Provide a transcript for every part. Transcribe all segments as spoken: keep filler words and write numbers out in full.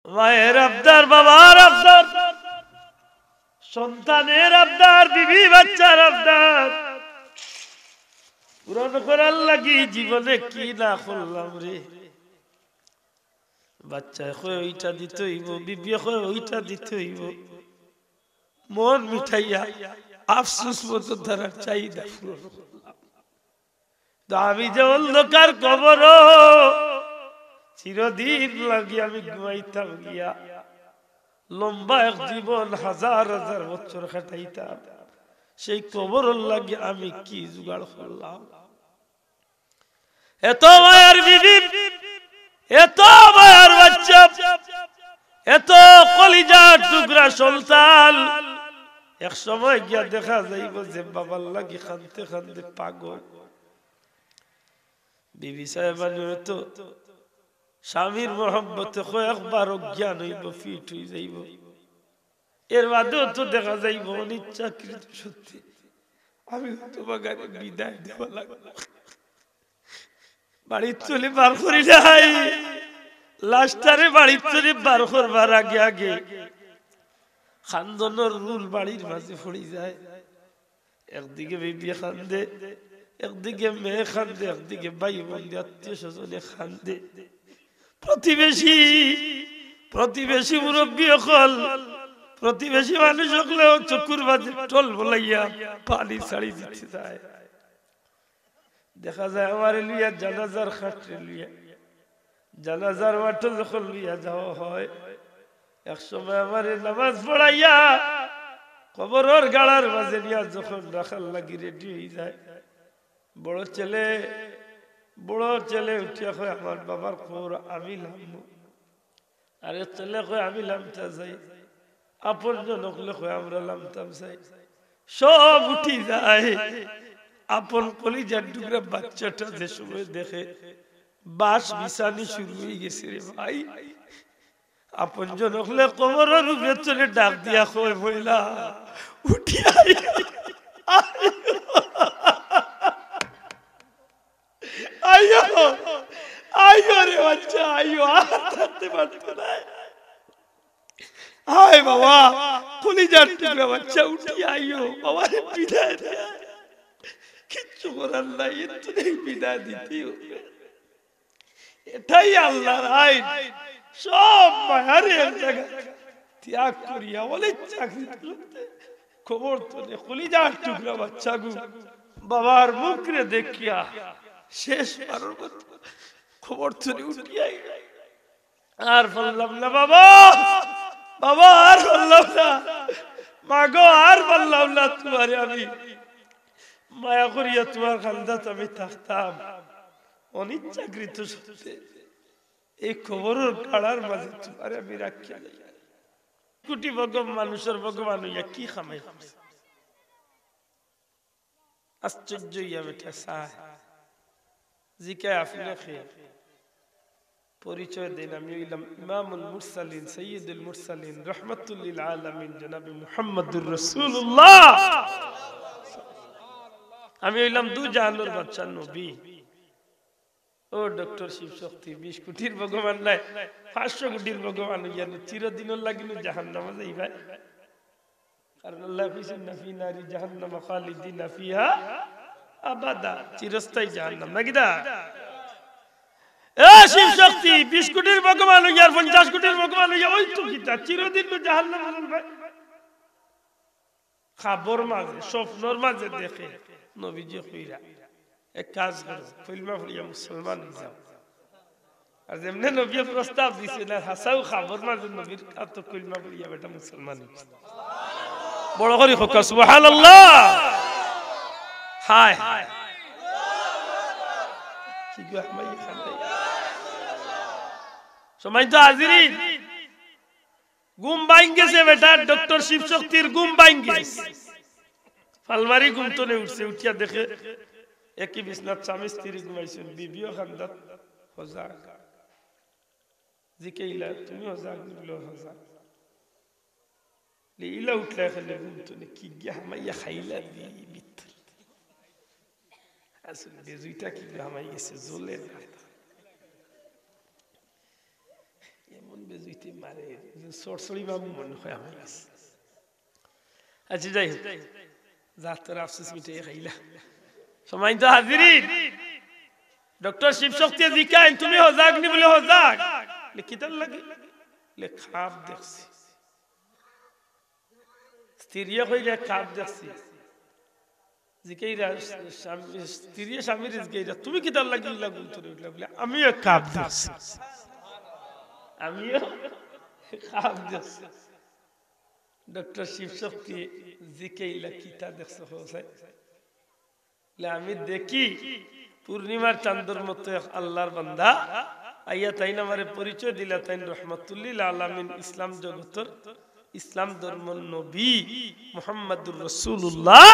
মায়ের আবদার, বাবার আবদার, সন্তানের আবদার, বিবি বাচ্চার আবদার পূরণ করার লাগি জীবনে কি না করলাম রে। বাচ্চায় কয় ওইটা দিতে অইবো, বিবিয়ে কয় ওইটা দিতে অইবো। মন মিটাইয়া আফসোস মতো তারার চাহিদা পূরণ করলাম। তো আমি যে অন্ধকার কবরো চিরদিন লাগি আমি ঘুমাইতাম গিয়া, লম্বা এক জীবন হাজার হাজার বছর কাটাইতাম, সেই কবরর লাগি আমি কি জোগাড় করলাম? এত মায়ার বিবি, এত মায়ার বাচ্চা, এত কলিজার টুকরা সন্তান, এক সময় গিয়া দেখা যাইবো যে বাবার লাগি কানতে কানতে পাগল। বিবি সাহেবানি হয়তো স্বামীর মহব্বতে কয়েকবার অজ্ঞান অইবো, ফিট অই যাইবো। এর বাদেও তো দেখা যাইবো অনিচ্ছাকৃত সত্যি আমি হয়তো বা গাড়ি বিদায় দেওয়া লাগবো। বাড়ির তনে বার করি নাই, লাশটারে বাড়ির তনে বার করবার আগে আগে কান্দনর রুল বাড়ির মাঝে পড়ি যায়। একদিকে বিবিয়ে কান্দে, একদিকে মেয়ে কান্দে, একদিকে ভাই বন্ধু আত্মীয় স্বজনে কান্দে। প্রতিবেশী, প্রতিবেশী মুরব্বি অকল, প্রতিবেশী মানুষ অকলেও চকুর মাঝে টল বলাইয়া পানি ছাড়ি দিতে যায়। দেখা যায় আমারে লইয়া জানাজার খাটরে লইয়া, জানাজার মাঠো যখন লইয়া যাওয়া হয়, এক সময় আমারে নামাজ পড়াইয়া কবরর গাড়ার মাঝে নিয়া যখন রাখার লাগি রেডি অই যায়, বড় ছেলে, বড় ছেলে উঠিয়া কয়, "আমার বাবার কবর আমি লামমু।" আরেক ছেলে কয়, "আমি লামতা চাই।" আপনজন অকলে কয়, "আমরা লামতাম চাই।" সব উঠি যায়। আপন কলিজার টুকরা বাচ্চাটা যে সময় দেখে, বাঁশ বিছানি শুরু অই গেছে রে ভাই। আপনজন অকলে কবরর উপরে চলে ডাক দিয়া কয়, "ময়লা, উঠি আয়, আয়।" আইও, আইও রে বাচ্চা, আইও, আর থাকতে পারতো না। হায় বাবা, কলিজার টুকরা বাচ্চা, উঠি আইও, বাবারে বিদায় দে। কিচ্ছু করার নাই, এর তো এই বিদায় দিতেই হবে। এটাই আল্লাহর আইন। সব মায়ারে এক জায়গায় ত্যাগ করিয়া অনিচ্ছাকৃত কবর তনে কলিজার টুকরা বাচ্চাগু বাবার মুখরে দেখিয়া শেষ বারর মতো কবর তনে উঠিয়া আইল। আর পারলাম না বাবা, বাবা আর পারলাম না, মাগো আর পারলাম না, তুমারে আমি মায়া করিয়া তুমার কান্দাত আমি থাকতাম। অনিচ্ছাকৃত সত্ত্বে এই কবরর গাড়ার মাঝে তুমারে আমি রাখিয়া যাই। কোটি ভগবান, মানুষর ভগবান অইয়া কি কামাই করছে? আশ্চর্য অইয়া বেটা চায়। জিকায়, "আপনে কে?" পরিচয় দেন, "আমি অইলাম ইমামুল মুরসালিন, সাইয়্যিদুল মুরসালিন, রাহমাতুল লিল আলামিন, জনাবে মুহাম্মাদুর রাসূলুল্লাহ। আমি অইলাম দু জাহানর বাদশা নবী।" ও ডক্টর শিবশক্তি, বিশ কোটির ভগবান নায়, পাঁচশো কোটির ভগবান অইয়া নু চিরদিনর লাগি নু জাহান্নামো যাইবায়। কারণ আল্লায় কইছইন না, "ফি নারি জাহান্নামা খালিদিনা ফিহা আবাদা", চিরস্থায়ী জাহান্নাম, নাকি দা? এ শিবশক্তি, বিশ কোটির ভগবান অইয়া আর পঞ্চাশ কোটির ভগবান অইয়া, ওই তো কিতা, চিরদিন নু জাহান্নামো যাইবায়। খাবর মাঝে, স্বপ্নর মাঝে দেখে, নবীজি কইরা, "এক কাজ করো, কলমা পড়িয়া মুসলমান অই যাও।" আর যেমনে নবীয়ে প্রস্তাব দিছে না, হাছাউ খাবর মাঝে নবীর আতো কলমা পড়িয়া বেটা মুসলমান অইছে। বড় করি কউক্কা, সুবহানাল্লাহ। হায়। কি গো, হামাই, হামাই। সম্মানিত হাজিরিন, ঘুম ভাঙ্গি গেছে বেটার, ডক্টর শিবশক্তির ঘুম ভাঙ্গি গেছে। ফালমারি ঘুম তনে উঠছে, উঠিয়া দেখে একই বিছনাত স্বামী স্ত্রী ঘুমাইছইন, বিবিও কান্দাত হজাগ। জিকাইলা, "তুমি হজাগ?" বলে, "হজাগ।" বলে, "ইলা উঠলা কেনে ঘুম তনে, কি গিয়া হামাইয়া খাইলা দি ভিতরে?" আসলে বেজুইটা কি গিয়া হামাই গেছে, জ্বলে না। এমন বেজুইতে মারে, সরসরি বাবু মনে হয় আমার কাছে। আচ্ছা, যাই হোক, যা তোর আফসোস মিটাই খাইলা। সম্মানিত হাজিরিন, ডক্টর শিবশক্তি জিকাইন, "তুমি হজাগ নি?" বলে, "হজাগ।" বলে, "কিতার লাগি?" বলে, "খাব দেখছি।" স্ত্রীয়ে কইলে, "খাব দেখছি।" জিকাইরা, স্বামী, স্ত্রীয়ে স্বামীরে জিকাইরা, "তুমি কিতার লাগি ইলা ঘুম তুলে উঠলা?" বলে, "আমিও খাব দেখছি, আমিও খাব দেখছি।" ডক্টর শিবশক্তি জিকাইলা, "কিতা দেখছো হোসাইন?" বলে, "আমি দেখি পূর্ণিমার চান্দর মতো এক আল্লাহর বান্দা আইয়া তাইন আমারে পরিচয় দিলা, তাইন রহমাতুল্লিল আলামিন, ইসলাম জগতর, ইসলাম ধর্মর নবী মুহাম্মাদুর রাসূলুল্লাহ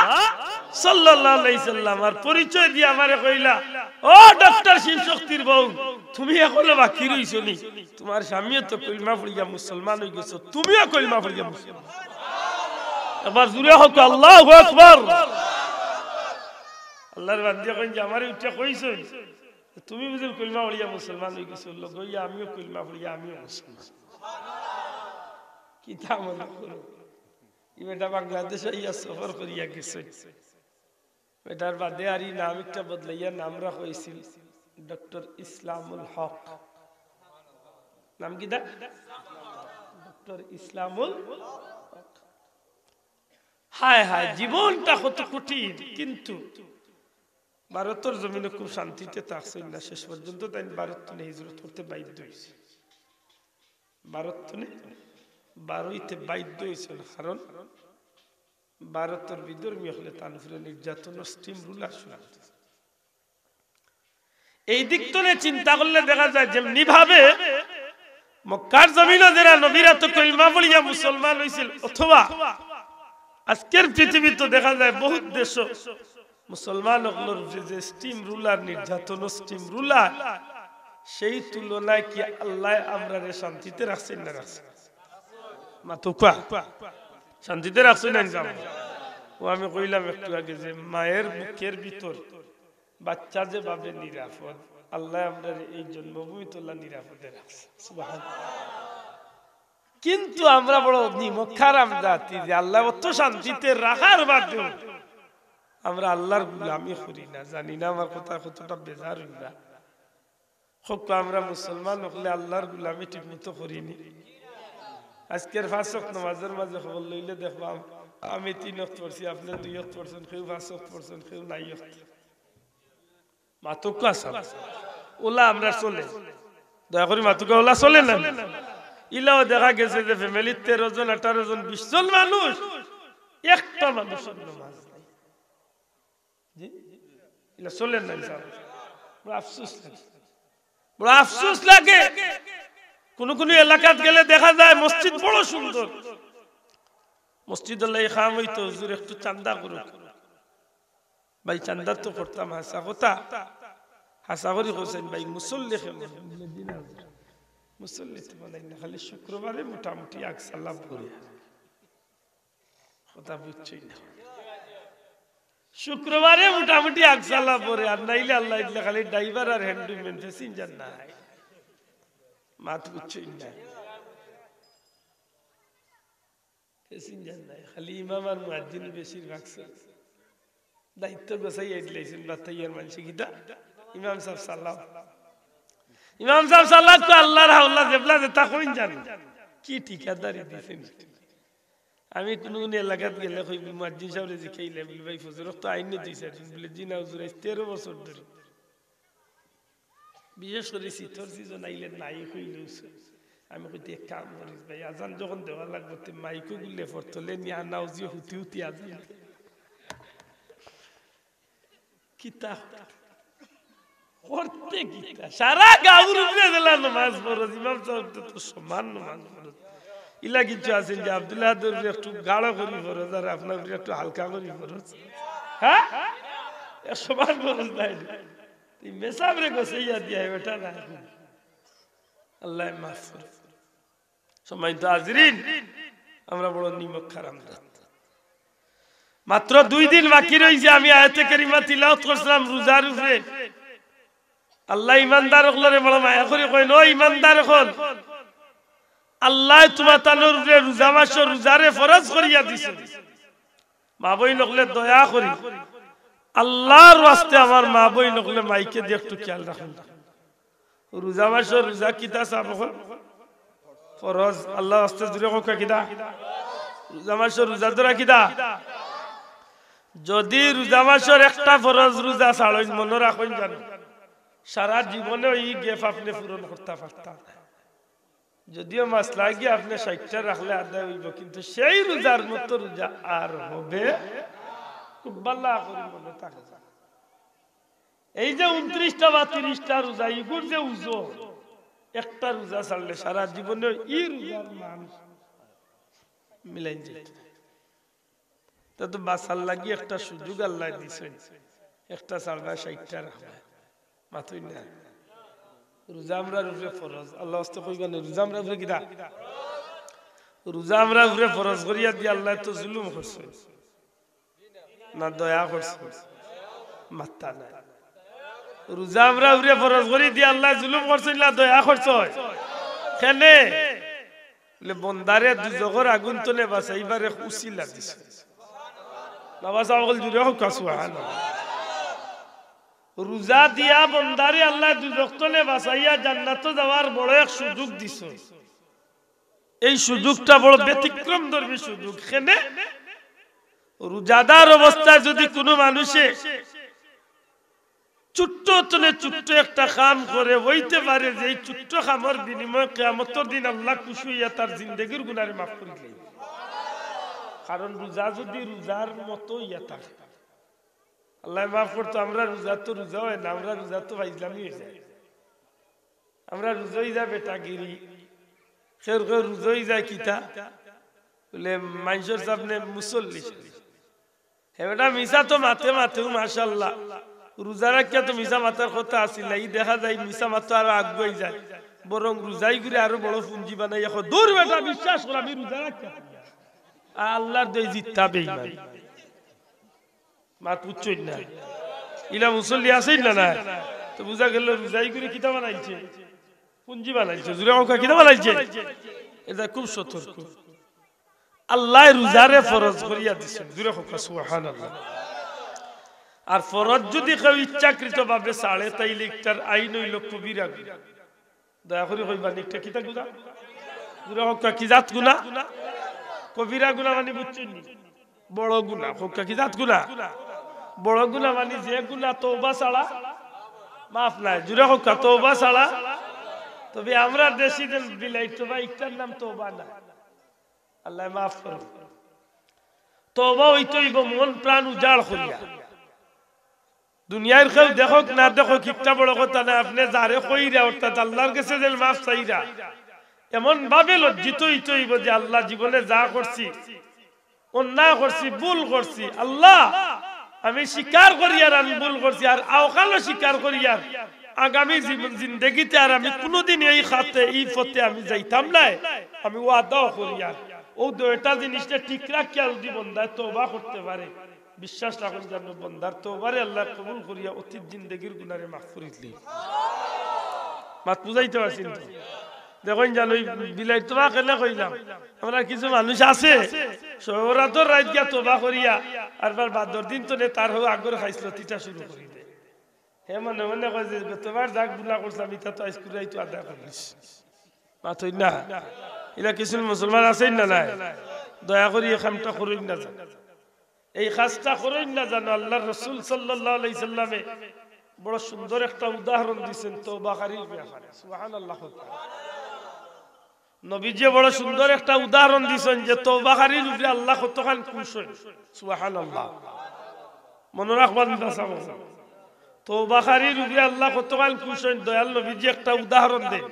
সাল্লাল্লাহু আলাইহি সাল্লাম। আর পরিচয় দিয়া আমারে কইলা, 'ও ডক্টর শিবশক্তির বউ, তুমি এখনো বাকি রইছো নি, তোমার স্বামীও তো কলমা পড়িয়া মুসলমান অই গেছো, তুমিও কলমা পড়িয়া মুসলমান।'" একবার জোরে হোক, "আল্লাহু আকবার।" আল্লাহর বান্দিয়ে কইন যে, "আমারে উঠিয়া কইছইন, তুমি বুঝি কলমা পড়িয়া মুসলমান অই গেছো, লগে আমিও কলমা পড়িয়া আমিও মুসলমান।" কিতা মনে করো, ই বেটা বাংলাদেশ আইয়া সফর করিয়া গেছে। বেটার বাদে আর ই নাম একটা বদলাইয়া নাম রাখা অইছিল ডক্টর ইসলামুল হক। নাম কিতা? ডক্টর ইসলামুল হক। হায় হায়, জীবনটা কত কঠিন, কিন্তু ভারতর জমিনো খুব শান্তিতে থাকছইন না, শেষ পর্যন্ত তাইন ভারত তনে হিজরত করতে বাধ্য অইছে। ভারত তনে বারইতে বাধ্য অইছইন, কারণ ভারতর বিধর্মী অকলে তান উপরে নির্যাতনর স্টিম রুলার শুরু করছে। এই দিক তনে চিন্তা করলে দেখা যায় যেমনি ভাবে মক্কার জমিনো যেরা নবীর আতো কলমা পড়িয়া মুসলমান অইছিল, অথবা আজকের পৃথিবীত দেখা যায় বহুত দেশো মুসলমান অকলর উপরে যে স্টিম রুলার, নির্যাতন স্টিম রুলার, সেই তুলনায় কি আল্লায় আমরারে শান্তিতে রাখছইন না রাখছইন? মাতুক্কা, শান্তিতে রাখছইন না ইনশাআল্লাহ? ও আমি কইলাম একটু আগে যে মায়ের বুকের ভিতর বাচ্চা যেভাবে নিরাপদ, আল্লায় আমরারে এই জন্মভূমিত অলা নিরাপদে রাখছে। সুবহানাল্লাহ। কিন্তু আমরা বড় নিমক হারাম জাতি যে আল্লায় অত শান্তিতে রাখার বাদেও আমরা আল্লাহর গুলামি করি না। জানি না আমার কথা কতটা বেজার অইবা। কউক্কা, আমরা মুসলমান অকলে আল্লাহর গুলামি ঠিক মতো করি নি? আজকের পাঁচ ওয়াক্ত নামাজর মাঝে খবর লইলে দেখবা, আমি তিন ওয়াক্ত পড়ছি, আপনে দুই ওয়াক্ত পড়ছইন, কেউ পাঁচ ওয়াক্ত পড়ছইন, কেউ নাই ওয়াক্ত। মাতুক্কা সাব। অলা আমরা চলে। দয়া করি মাতুক্কা, অলা চলে না? ইলাও দেখা গেছে যে ফ্যামিলির তেরো জন, আঠারো জন, বিশ জন মানুষ, একটা মানুষর নামাজ নাই। জি? ইলা চলে না ইনশাআল্লাহ। বড় আফসোস লাগে। বড় আফসোস লাগে। কুনু কুনু এলাকাত গেলে দেখা যায় মসজিদ বড় সুন্দর। মসজিদর লাগি কাম অইতো, হুজুর একটু চান্দা করুক। ভাই, চান্দা তো করতাম, হাছা কথা। হাছা করি কইছইন, "ভাই, মুসল্লি কেমন?" মুসল্লি তো বানাই না, খালি শুক্রবারে মোটামুটি আগ সালা পড়ে। কথা বুঝছইন না? শুক্রবারে মোটামুটি আগ সালা পড়ে, আর নাইলে আল্লাহ দিলে খালি ড্রাইভার আর হ্যান্ডিম্যান, প্যাসেঞ্জার নাই। মাত বুঝছইন না? প্যাসেঞ্জার নাই, খালি ইমাম আর মুয়াজ্জিন বেশিরভাগ চলে। দায়িত্ব গোছাইয়া দিলাইছইন, বাতাইয়ার মানষে কিতা? ইমাম সাব সালাম। ইমাম সাব সালাম তো আল্লাহর হাওলা, যেবলা যেতা কইন জানি। কি ঠিকাদারি দিছইন? আমি কুনু কুনু এলাকাত গেলে কইবো, মুয়াজ্জিন সাবরে জিকাইলে, বলি, "ভাই, ফজর তো আইন নি দুই চাইর দিন?" বলে, "জি না হুজুর, আইজ তেরো বছর ধরি।" বিশেষ করি শীতর সিজন আইলে নাই কইলেও চলে। আমি কই, "তে এক কাম করিস ভাই, আজান যখন দেওয়া লাগবো, তে মাইকো গুলে ফরতলে নিয়া নাও যে হুতি হুতি আজান দে।" কিতা করতে কিতা? সারা গাউর উপরে যেলা নামাজ ফরজ, ইমাম সাব তো সমান নামাজ ফরজ। ইলা কিছু আছইন যে আব্দুল আহাদর উপরে একটু গাঢ় করি ফরজ, আর আপনার উপরে একটু হালকা করি ফরজ। হ্যাঁ? এক সমান ফরজ নায়। এই মেসাবরে গোছাইয়া দিয়া বেটা না। আল্লাহ মাফ করুক। সম্মানিত হাজিরিন, আমরা বড় নিমক হারাম জাত। মাত্র দুই দিন বাকি রইছে, আমি আয়াতে কারিমা তিলাওয়াত করছিলাম রোজার উপরে। আল্লাহ ইমানদার অকলরে বড় মায়া করি কইন, "ও ইমানদার অকল, আল্লায় তুমাতানর উপরে রোজা মাসর রোজারে ফরজ করিয়া দিছইন। মা বইন অকলে দয়া করি, আল্লার ওয়াস্তে আমার মা বইন অকলে মাইকে দি একটু খিয়াল রাখইন। রোজা মাসর রোজা কিতা সাব অকল? ফরজ। আল্লার ওয়াস্তে জুরে কউক্কা কিতা? রোজা মাসর রোজা ধরা কিতা? যুদি রোজা মাসর একটা ফরজ রোজা ছাড়ইন, মনো রাখইন জানো, সারা জীবনে ই gap আপনে পূরণ করতা পারতা নায়। যুদিও মাসলা গিয়া আপনে ষাইটটা রাখলে আদায় অইবো, কিন্তু সেই রোজার মতো রোজা আর হবে। খুব ভালা করি মনো থাকে। এই যে ঊনত্রিশটা বা ত্রিশটা রোজা, ইগুর যে ওজন, একটা রোজা ছাড়লে সারা জীবনে ই রোজার মান মিলাইন যাইতো। তা তো বাঁচার লাগি একটা সুযোগ আল্লায় দিছইন, একটা ছাড়বা ষাইটটা রাখবা। মাতইন না। রোজা আমরার উপরে ফরজ। আল্লার ওয়াস্তে কইবা নি, রোজা আমরার উপরে কিতা? রোজা আমরার উপরে ফরজ করিয়া দি আল্লায় তো জুলুম করছইন না দয়া করছইন? মাতরা নায়। রোজা আমরার উপরে ফরজ করি দি আল্লায় জুলুম করছইন না দয়া করছইন? কেনে? বলে, বন্দারে দুজখর আগুন তনে বাঁচাইবার এক উছিলা দিছে। না বাঁচা অকল জুরে কউক্কা সুবহানাল্লাহ। রোজা দিয়া বন্দারে আল্লায় দুজখ তনে বাঁচাইয়া জান্নাতো যাওয়ার বড় এক সুযোগ দিছে। এই সুযোগটা বড় ব্যতিক্রম ধর্মী সুযোগ। কেনে? রোজাদার অবস্থায় যুদি কুনু মানুষে ছোট্ট তনে ছোট্ট একটা কাম করে অইতে পারে যে এই ছোট্ট কামর বিনিময়ে কিয়ামতর দিন আল্লাহ খুশি অইয়া তার জিন্দেগির গুনারে মাফ করি দিলাইন। কারণ রোজা যুদি রোজার মতো অইয়া থাকে, আল্লায় মাফ করতো। আমরা রোজা তো রোজা অয় না, আমরা রোজা তো ফাইজলামি অই যায়। আমরা রোজা অই যায় বেটাগিরি, কেউর কেউর রোজা অই যায় কিতা? বলে, মাইনষর সামনে মুসল্লি। হে বেটা, মিছা তো মাতে মাতেউ, মাশাআল্লাহ। রোজা রাখিয়া তো মিছা মাতার কথা আছিল না। ই দেখা যায় মিছা মাতো আরো আগুয়াই যায়। বরং রোজাই ঘুরে আরো বড় পুঞ্জি বানাইয়া কয়, "দূর বেটা, বিশ্বাস কর, আমি রোজা রাখিয়া।" আর আল্লার দোয়াই জিততা বেইমান। মাত বুঝছইন না? ইলা মুসল্লি আছইন না, না? তো বুঝা গেল রোজাই ঘুরে কিতা বানাইছে? পুঞ্জি বানাইছে। জুরে কউক্কা কিতা বানাইছে? এটা খুব সতর্ক। আল্লায় রোজারে ফরজ করিয়া দিছইন। জুরে কউক্কা সুবহানাল্লাহ। আর ফরজ যুদি কেউ ইচ্ছাকৃতভাবে ছাড়ে, তাইলে ইটার আইন অইলো কবিরা গুনা। দয়া করি কইবা নি, ইটা কিতা গুনা? জুরে কউক্কা কি জাত গুনা? কবিরা গুনা মানি বুঝছইন নি? বড় গুনা। কউক্কা কি জাত গুনা? বড় গুনা মানি যে গুনা তওবা ছাড়া মাফ নায়। জুরে কউক্কা তওবা ছাড়া। তবে আমরার দেশি যেন বিলাইত বা ইটার নাম তওবা না। আল্লায় মাফ করো। তওবা অইতে অইবো মন প্রাণ উজাড় করিয়া। দুনিয়ার কেউ দেখউক না দেখউক, ইটা বড় কথা নায়। আপনে যারে কইরা অর্থাৎ আল্লার গেছে যেন মাফ চাইরা, এমন ভাবে লজ্জিত অইতে অইবো যে, "আল্লাহ, জীবনে যা করছি, অন্যায় করছি, ভুল করছি, আল্লাহ, আমি স্বীকার করিয়ার আমি ভুল করছি, আর আওকালও স্বীকার করিয়ার আগামী জীবন জিন্দেগিতে আর আমি কুনুদিন এই খাতে, এই পথে আমি যাইতাম নায়, আমি ওয়াদাও করিয়ার।" অউ দুইটা জিনিসরে ঠিক রাখিয়া যুদি বন্দায় তওবা করতে পারে, বিশ্বাস রাখইন যেন বন্দার তওবারে আল্লায় কবুল করিয়া অতীত জিন্দেগির গুনারে মাফ করি দিলে। মাত বুঝাইতে পারছি নি? দেখইন যেন অউ বিলাইত তওবা কেনে কইলাম, আমরা কিছু মানুষ আছে, শবে বরাতর রাইত গিয়া তওবা করিয়া, আর বার বাদর দিন তনে তার হউ আগর খাইছলতিটা শুরু করি দেয়। হে মনে মনে কয় যে, "গতবার যাক গুনা করছিলাম, ইটা তো আইজ কুরাই তো আদায় করিলিছি।" মাতইন না। ইলা কিছু মুসলমান আছইন না, নায়? দয়া করি এই কামটা করইন না যেন। এই কাজটা করইন না যেন। আল্লার রসুল সাল্লাল্লাহু আলাইহি সাল্লামে বড় সুন্দর একটা উদাহরণ দিছইন তওবাকারীর ব্যাপারে। সুবহানাল্লাহ। নবীজিয়ে বড় সুন্দর একটা উদাহরণ দিছইন যে তওবাকারীর উপরে আল্লাহ কতখান খুশ অইন। সুবহানাল্লাহ। মনো রাখবা নি তা চাও। তওবাকারীর উপরে আল্লাহ কতখান খুশ অইন, দয়াল নবীজিয়ে একটা উদাহরণ দেইন।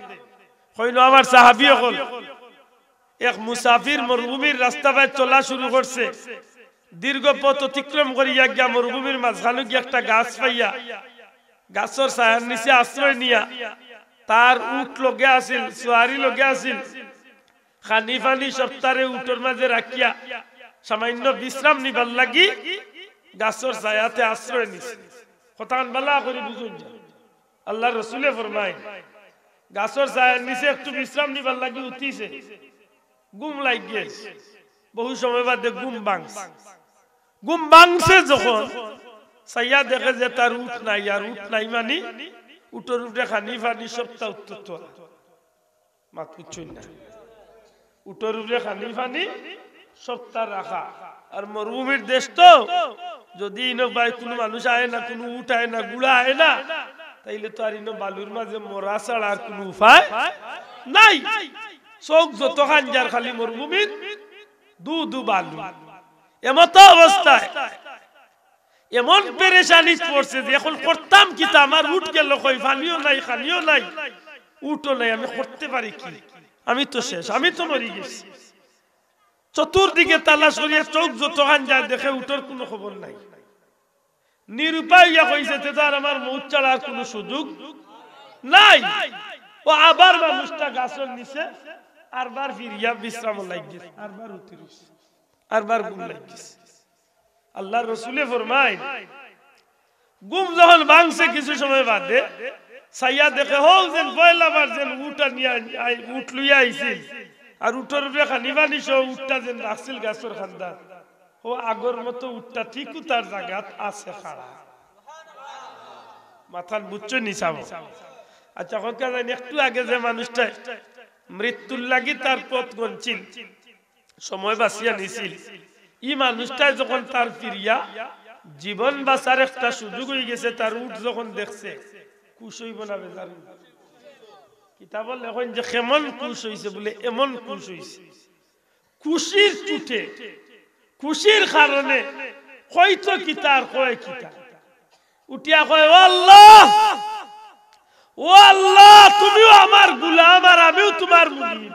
কইন, আমার সাহাবী অকল, এক মুসাফির মরুভূমির রাস্তা বায় চলা শুরু করছে। দীর্ঘ পথ অতিক্রম করিয়া গিয়া মরুভূমির মাঝখানো গিয়া একটা গাছ পাইয়া গাছর ছায়ার নিচে আশ্রয় নিয়া তার উট লগে আছিল, সুয়ারি লগে আছিল। খানি পানি সবতারে উটর মাঝে রাখিয়া সামান্য বিশ্রাম নিবার লাগি গাছর ছায়াতে আশ্রয় নিছে। কথাখান ভালা করি বুঝইন যে, আল্লার রসুলে ফরমাইন, গাছর ছায়ার নিচে একটু বিশ্রাম নিবার লাগি উঠিছে, ঘুম লাগি গেছে। বহু সময় বাদে ঘুম ভাঙছে। ঘুম ভাঙছে যখন, চাইয়া দেখে যে তার উট নাই, আর উট নাই মানি উটর উপরে খানি পানি সবটা উত্তর তো। মাত বুঝছইন না? উটর উপরে খানি পানি সবটা রাখা। আর মরুভূমির দেশ তো, যদি ইনো ভাই কুনু মানুষ আয় না, কুনু উট আয় না, ঘুড়া আয় না, তাইলে তো আর ইনো বালুর মাঝে মরা ছাড়া আর কুনু উপায় নাই। চউখ যত খান যার খালি মরুভূমির ধু ধু বালু। এমতো অবস্থায় এমন পেরেশানিত পড়ছে যে এখন করতাম কিতা? আমার উট গেল কই? পানিও নাই, খানিও নাই, উটও নাই, আমি করতে পারি কি? আমি তো শেষ, আমি তো মরি গেছি। চতুর্দিকে তালাশ করিয়া চউখ যত খান যায় দেখে উটর কুনু খবর নাই। নিরুপায় অইয়া কইছে, "তে তো আর আমার মউত ছাড়া আর কুনু সুযোগ নাই।" ও আবার মানুষটা গাছর নিচে আরবার ফিরিয়া বিশ্রাম লাগি গেছে, আরবার উঠি রইছে, আরবার ঘুম লাগি গেছে। আল্লার রসুলে ফরমাইন, ঘুম যখন ভাঙছে কিছু সময় বাদে, চাইয়া দেখে হউ যেন পয়লাবার যেন উট আনিয়া আই-, উট লইয়া আইছিল, আর উটর উপরে খানি পানি সহ উটটা যেন রাখছিল গাছর কান্দাত, ও আগর মতো উটটা ঠিকউ তার জাগাত আছে খাড়া। মাতখান বুঝছইন নি সাব? আচ্ছা, কইতা জানি একটু আগে যে মানুষটা মৃত্যুর লাগি তার পথ গনছিল, সময় বাছিয়া নিছিল। ই মানুষটায় যখন তার ফিরিয়া জীবন বাঁচার একটা সুযোগ অইগেছে, তার উট যখন দেখছে, খুশ অইবো না বেজার অইবো? কিতাবো লেখইন যে কেমন খুশ অইছে, বুলে এমন খুশ অইছে, খুশির চুটে, খুশির কারণে কইতো কিতা আর কয় কিতা। উঠিয়া কয়, "ও আল্লাহ, ও আল্লাহ, তুমিও আমার গুলাম আর আমিও তুমার মুরিদ।"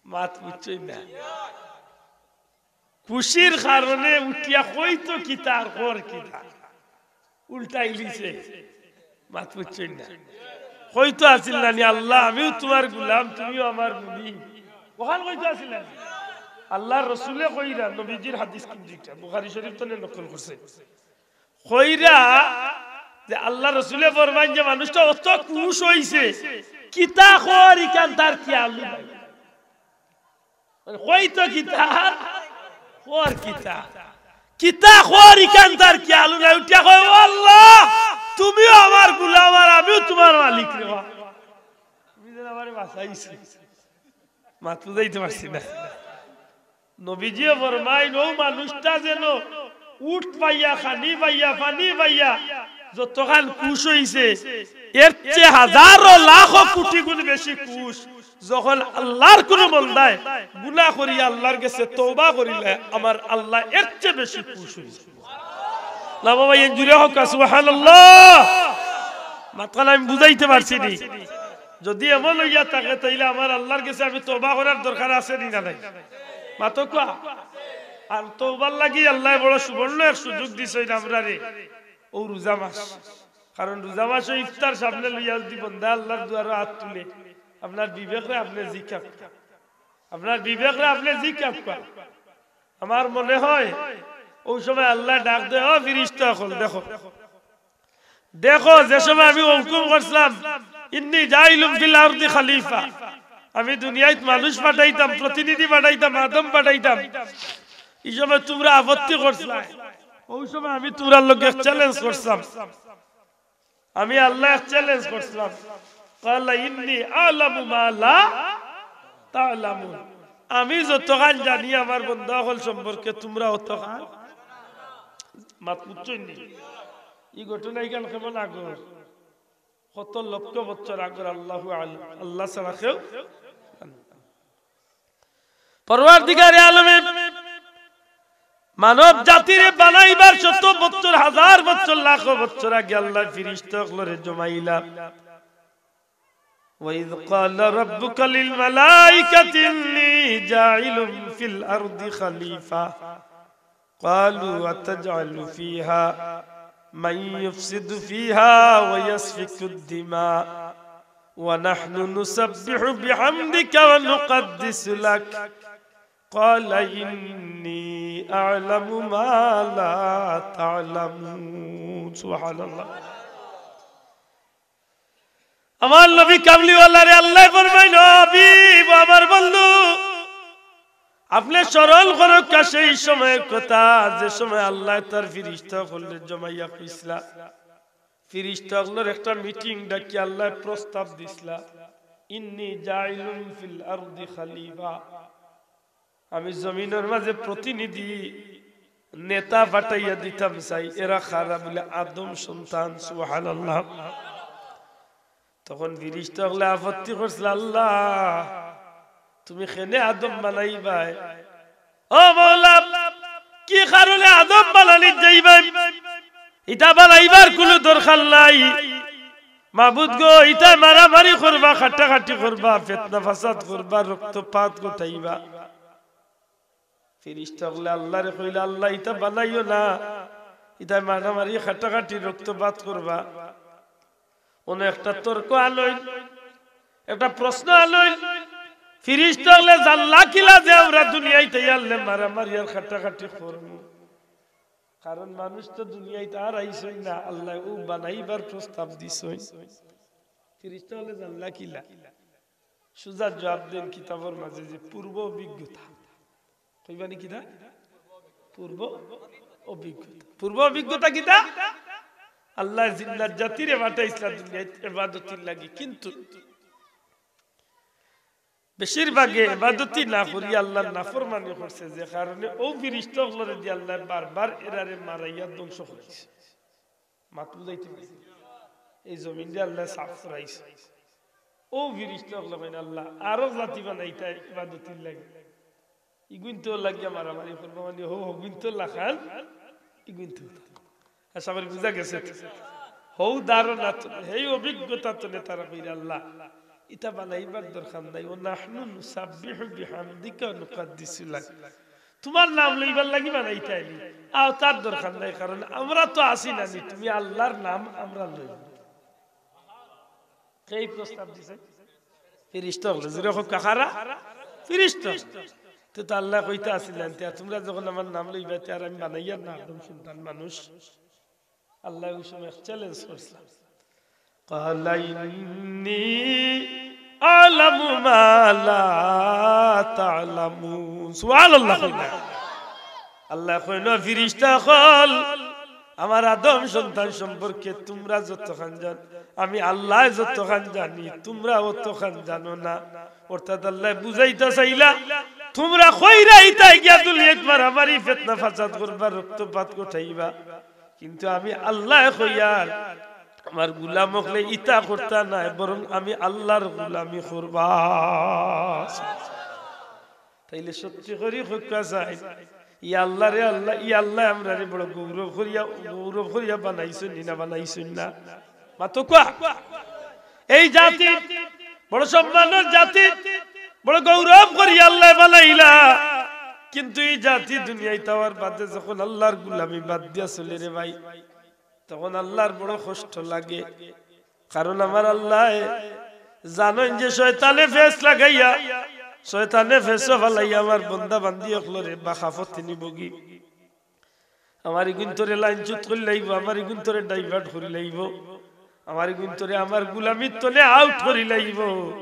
মাত বুঝছইন না? খুশির কারণে উঠিয়া কইতো কিতা আর কর কিতা, উল্টাইলিছে। মাত বুঝছইন না? কইতো আছিল না নি, "আল্লাহ, আমিও তুমার গুলাম, তুমিও আমার মুরিদ।" অখান কইতো আছিল না নি? আল্লার রসুলে কইরা, নবীজির হাদিস কিন্তু ইটা, বুখারী শরীফ তনে নকল করছে। কইরা যে আল্লার রসুলে ফরমাইন যে মানুষটা অত খুশ অইছে, কিতা কর ইখান তার খিয়াল নাই। মানে কইতো কিতা, কর কিতা, কিতা কর ইখান তার খিয়াল নাই। উঠিয়া কয়, "ও আল্লাহ, তুমিও আমার গুলাম আর আমিও তুমার মালিক রে বা। তুমি যেন আমারে বাঁচাইছো।" মাত বুঝাইতে পারছি না। নবীজিয়ে ফরমাইন, ও মানুষটা যেন উট পাইয়া, খানি পাইয়া, পানি পাইয়া যতখান খুশ অইছে, এর চেয়ে হাজারো লাখো কোটি গুণ বেশি খুশ যখন আল্লার কুনু বন্দায় গুনা করিয়া আল্লার গেছে তওবা করিলে, আমার আল্লাহ এর চেয়ে বেশি খুশ অইছে। না বাবা, এ জুরে কউক্কা সুবহানাল্লাহ। মাতখান আমি বুঝাইতে পারছি নি? যদি এমন অইয়া থাকে, তাইলে আমার আল্লার গেছে আমি তওবা করার দরকার আছে নি না নাই? মাতউক্কা। আর তওবার লাগি আল্লায় বড় সুবর্ণ এক সুযোগ দিছইন আমরারে, অউ রোজা মাস। কারণ রোজা মাসো ইফতার সামনে লইয়া যদি বন্দা আল্লার দুয়ারো আত তুলে, আপনার বিবেকরে আপনে জিকাউক্কা, আপনার বিবেকরে আপনে জিকাউক্কা। আমার মনে হয় অউ সময় আল্লায় ডাক দেয়, "ও ফিরিস্তা অকল, দেখো, দেখো, যে সময় আমি হুকুম করছিলাম, ইন্নী জাইলুম ফিল আরদি খালিফা, আমি দুনিয়াত মানুষ পাঠাইতাম, প্রতিনিধি পাঠাইতাম, আদম পাঠাইতাম, ই সময় তুমরা আপত্তি করছিলায়, অউ সময় আমি তুমরার লগে চ্যালেঞ্জ করছিলাম, আমি আল্লায় চ্যালেঞ্জ করছিলাম।" ক্বালা ইন্নী আ'লামু মা লা তা'লামুন। আমি যতখান জানি আমার বন্দা অকল সম্পর্কে তুমরা অতখান। মাত বুঝছইন নি? ই ঘটনা ইখান কেমন আগর? কত লক্ষ বছর আগর, আল্লাহু আ'লাম, আল্লাহ ছাড়া কেউ জানে না। পরওয়ারদিগারে আলমে মানব জাতিরে বানাইবার শত বছর, হাজার বছর, লাখো বছর আগে আল্লায় ফিরিস্তা অকলরে জমাইলা। وإذ قال ربك للملائكة إني جاعل في الأرض خليفة قالوا أتجعل فيها من يفسد فيها ويسفك الدماء ونحن نسبح بحمدك ونقدس لك قال إني أعلم ما لا تعلمون। সুবহানাল্লাহ। আমার নবী কামলিওয়ালারে আল্লায় ফরমাইন, "ও হাবিব, আমার বন্ধু, আপনে স্মরণ করউক্কা সেই সময়ের কথা, যে সময় আল্লায় তার ফিরিস্তা অকলরে জমাইয়া কইছলা, ফিরিস্তা অকলর একটা মিটিং ডাকি আল্লায় প্রস্তাব দিছলা, 'ইন্নী জাইলুন ফিল আরদি খালিফা।' আমি জমিনর মাঝে প্রতিনিধি, নেতা পাঠাইয়া দিতাম চাই।" এরা কারা? বলে, "আদম সন্তান।" সুবহানাল্লাহ। তখন ফিরিস্তা অকলে আপত্তি করছলা, "আল্লাহ, তুমি কেনে আদম বানাইবায়? ও মওলা, কি কারণে আদম বানানিত যাইবায়? ইতা বানাইবার কুনু দরকার নাই। মাবুদ গো, ইতায় মারামারি করবা, কাটাকাটি করবা, ফিতনা ফাসাদ করবা, রক্তপাত ঘটাইবা।" ফিরিস্তা অকলে আল্লাহরে কইলা, "আল্লাহ, ইতা বানাইও না, ইতায় মারামারি, কাটাকাটি, রক্তপাত করবা।" অনো একটা তর্ক আনইন, একটা প্রশ্ন আনইন। ফিরিস্তা অকলে জানলা কিলা যে আমরা দুনিয়াইত আইলে মারামারি আর কাটাকাটি করমু? কারণ মানুষ তো দুনিয়াইত আর আইছইন না, আল্লায় অউ বানাইবার প্রস্তাব দিছইন। ফিরিস্তা অকলে জানলা কিলা? সুজা জুয়াব দেইন কিতাবর মাঝে যে পূর্ব অভিজ্ঞতা। কইবা নি কিতা? পূর্ব অভিজ্ঞতা। পূর্ব অভিজ্ঞতা কিতা? আল্লায় জিন্নাত জাতিরে পাঠাইছলা দুনিয়াইত ইবাদতির লাগি, কিন্তু বেশিরভাগে ইবাদতি না করি আল্লাহর নাফরমানি করছে, যে কারণে অউ ফিরিস্তা অকলরে দি আল্লায় বারবার এরারে মারাইয়া ধ্বংস করাইছে। মাত বুঝাইতে পারছি? এই জমিন দি আল্লায় সাফ করাইছে। অউ ফিরিস্তা অকলে কইন, "আল্লাহ, আরক জাতি বানাইতায় ইবাদতির লাগি। ইগুইন্তর লাগিয়া মারামারি করবা, মানে হউ, হগুইন্তর লাখান, ইগুইন্তর।" আশা করি বুঝা গেছে। হউ ধারণা তো, হেই অভিজ্ঞতা তো নেতারা কইরা, "আল্লাহ, ইতা বানাইবার দরকার নাই। ওয়া নাহনু নুসাব্বিহু বিহামদিকা ওয়া নুকাদ্দিসু লাক।" তুমার নাম লইবার লাগি বানাইতায় নি। আর তার দরকার নাই, কারণ আমরা তো আছি না নি, তুমি আল্লাহর নাম আমরা লই। কে প্রস্তাব দিছে? ফিরিস্তা অকলে। জোরে কউক্কা, কারা? ফিরিস্তা। তে তো আল্লায় কইতা আছিলা, "তে তুমরা যখন আমার নাম লইবায়, তে আর আমি বানাইয়ার না আদম সন্তান মানুষ।" আল্লায় অউ সময় এক challenge করছলা। "ক্বালা ইন্নী আ'লামু মা লা তা'লামুন।" সুবহানাল্লাহ কইন না। আল্লায় কইন, "ফিরিস্তা অকল, আমার আদম সন্তান সম্পর্কে তুমরা যতখান জানো, আমি আল্লায় যতখান জানি, তুমরা অতখান জানো না।" অর্থাৎ আল্লায় বুঝাইতা চাইলা, তুমরা কইরায় ইতায় গিয়া দুনিয়াইত মারামারি, ফিতনা ফাসাদ করবা, রক্তপাত ঘটাইবা, কিন্তু আমি আল্লায় কইয়ার আমার গুলাম অকলে ইতা করতা নায়, বরং আমি আল্লাহর গুলামি করবা। তাইলে সত্যি করি কউক্কা চাই, ই আল্লাহরে আল্লাহ, ই আল্লায় আমরারে বড় গৌরব করিয়া, গৌরব করিয়া বানাইছইন নি না বানাইছইন না? মাতউক্কা। এই জাতি, বড় সম্মানর জাতি, বড় গৌরব করি আল্লায় বানাইলা। কিন্তু ই জাতি দুনিয়াইত আওয়ার বাদে যখন আল্লাহর গুলামি বাদ দিয়া চলে রে ভাই, তখন আল্লাহর বড় কষ্ট লাগে। কারণ আমার আল্লায় জানইন যে শয়তানে ফেস লাগাইয়া, শয়তানে ফেসো ফালাইয়া আমার বন্দা বান্দি অকলরে বাঁকা পথে নিবোগি। আমার ইগুইন্তরে লাইনচ্যুত করিলাইবো, আমার ইগুইন্তরে divert করিলাইবো, আমার ইগুইন্তরে আমার গুলামির তনে out করিলাইবো।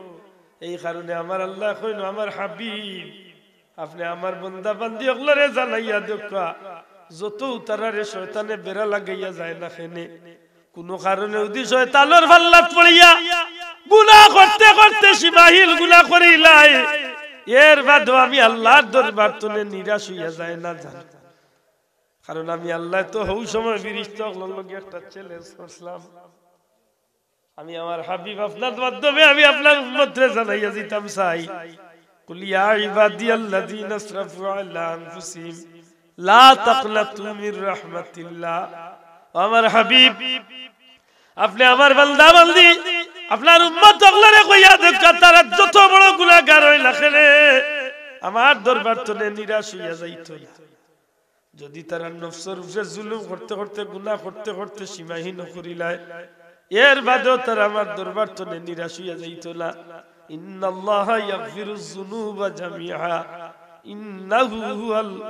এই কারণে আমার আল্লায় কইন, "আমার হাবিব, আপনে আমার বন্দা বান্দি অকলরে জানাইয়া দেউক্কা, যত তারারে শয়তানে বেড়া লাগাইয়া যায় না কেনে, কুনু কারণে যুদি শয়তানর ফাল্লাত পড়িয়া গুনা করতে করতে সীমাহীন গুনা করিলায়, এর বাদেও আমি আল্লাহর দরবার তনে নিরাশ অইয়া যায় না জান।" কারণ আমি আল্লায় তো হউ সময় ফিরিস্তা অকলর লগে একটা challenge করছলাম। আমি আমার হাবিব আপনার মাধ্যমে আমি আপনার উম্মতরে জানাইয়া দিতাম চাই, "কুল ইয়া ইবাদিয়াল্লাযীনা আসরাফু আলা আনফুসিহিম লা তাকনাতু মির রাহমাতিল্লাহ।" ও আমার হাবিব, আপনে আমার বান্দা বান্দি, আপনার উম্মত অকলরে কইয়া দেউক্কা, তারা যত বড় গুনাগার অইন না কেনে, আমার দরবার তনে নিরাশ অইয়া যাইতো না। যুদি তারা নফসর উপরে জুলুম করতে করতে, গুনা করতে করতে সীমাহীন করিলায়, এর বাদেও তারা আমার দরবার তনে নিরাশ অইয়া যাইতো না। ইন্নাল্লাহা ইয়াগফিরুয যুনুবা জামিআ, ইন্নাহু হুয়াল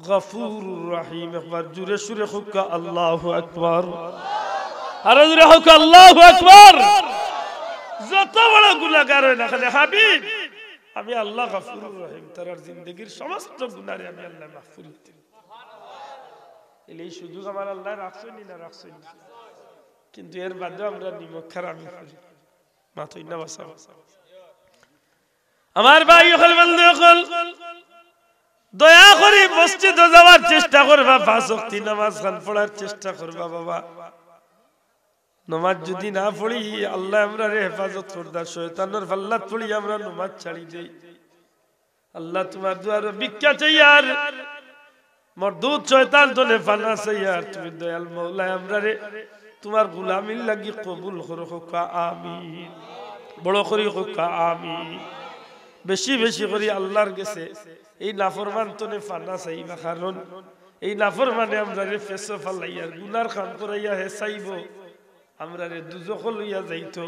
গাফুরুর রহিম। একবার জোরে সোরে কউক্কা, আল্লাহু আকবার। আরো জোরে কউক্কা, আল্লাহু আকবার। যত বড় গুনাগার অয় না কেনে, হাবিব, আমি আল্লাহ গাফুরুর রহিম, তারার জিন্দেগির সমস্ত গুনারে আমি আল্লায় মাফ করি দিমু। এলে এই সুযোগ আমার আল্লায় রাখছইন নি না রাখছইন নি? কিন্তু এর বাদেও আমরা নিমক হারামি করি। মাতইন না বাসা। আমার ভাই অকল, বন্ধু অকল, দয়া করি মসজিদো যাওয়ার চেষ্টা করবা, পাঁচ ওয়াক্তি নামাজ খান পড়ার চেষ্টা করবা বাবা। নমাজ যুদি না পড়ি, আল্লায় আমরারে হেফাজত করতা। শয়তানর ফাল্লাত পড়ি আমরা নমাজ ছাড়ি দেই। আল্লাহ, তুমার দুয়ারো ভিক্ষা চাইয়ার, মরদুদ শয়তান তনে ফানা চাইয়ার, তুমি দয়াল মওলায় আমরারে তুমার গুলামির লাগি কবুল করো, কউক্কা আমিন। বড় করি কউক্কা আমিন। বেশি বেশি করি আল্লার গেছে এই নাফরমান তনে ফানা চাইবা, কারণ এই নাফরমানে আমরারে ফেছো ফালাইয়ার গুনার কাম করাইয়া হে চাইবো আমরারে দুজখো লইয়া যাইতো।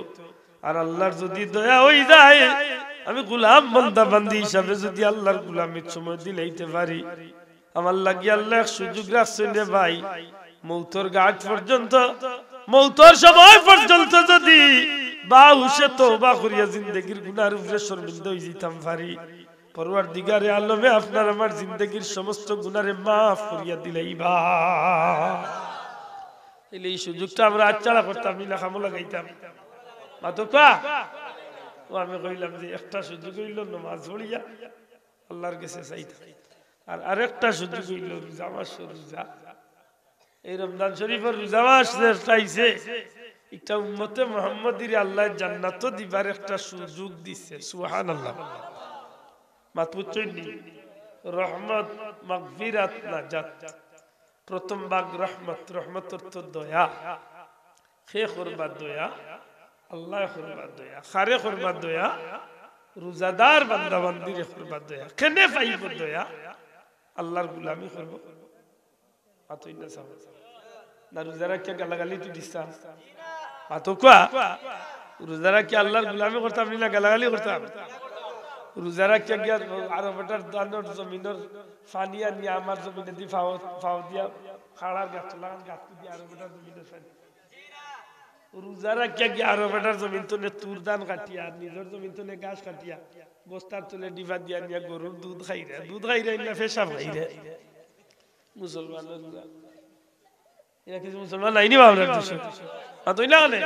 আর আল্লার যুদি দয়া অই যায়, আমি গুলাম বন্দা বান্দি হিসাবে যুদি আল্লার গুলামিত সময় দিলাইতে পারি, আমার লাগি আল্লায় এক সুযোগ রাখছইন রে ভাই। মউতর ঘাট পর্যন্ত, মউতর সময় পর্যন্ত যুদি বাহুশে তওবা করিয়া জিন্দেগির গুনার উপরে শর্মিন্দা অই যাইতাম পারি, পরওয়ারদিগারে আলমে আপনার আমার জিন্দেগির সমস্ত গুনারে মাফ করিয়া দিলাইবা। তাইলে এই সুযোগটা আমরা হাতছাড়া করতাম নি না, কামো লাগাইতাম? মাতো কউক্কা। ও, আমি কইলাম যে একটা সুযোগ অইলো নমাজ পড়িয়া আল্লার গেছে চাইতাম, আর আরেকটা সুযোগ অইলো রোজা মাসর রোজা। এই রমজান শরীফর রোজা মাস যেটা আইছে, একটা উম্মতে মুহাম্মদীরে আল্লায় জান্নাতো দিবার একটা সুযোগ দিছে। সুবহানাল্লাহ। মাত বুঝছইন নি? রহমত, মাগফিরাত, নাজাত। প্রথম ভাগ রহমত, রহমত অর্থ দয়া। কে করবা দয়া? আল্লায় করবা দয়া। কারে করবা দয়া? রোজাদার বান্দা বান্দিরে করবা দয়া। কেনে পাইবো দয়া? আল্লার গুলামি করবো। মাতইন না সাব। না রোজা রাখিয়া গালাগালি তো দিতাম? মাতো কউক্কা। রোজা রাখিয়া আল্লার গুলামি করতাম নি না গালাগালি করতাম? রোজা রাখিয়া গিয়া আরো বেটার ধানর জমিনর পানি আনিয়া আমার জমিনেদি ফাও, ফাও দিয়া খাড়ার গাছ লাগান গাছ দিয়া আরো বেটার জমিনর পানি। রোজা রাখিয়া গিয়া আরো বেটার জমিন তনে তুর ধান কাটিয়া, আর নিজর জমিন তনে ঘাস কাটিয়া, বস্তার তলে ডিবা দিয়া নিয়া গরুর দুধ খাইরা, দুধ খাইরা ইলা পেশাব খাইরা। মুসলমানর রোজা। ইলা কিছু মুসলমান নাই নি বা আমরার দেশো? মাতইন না কেনে?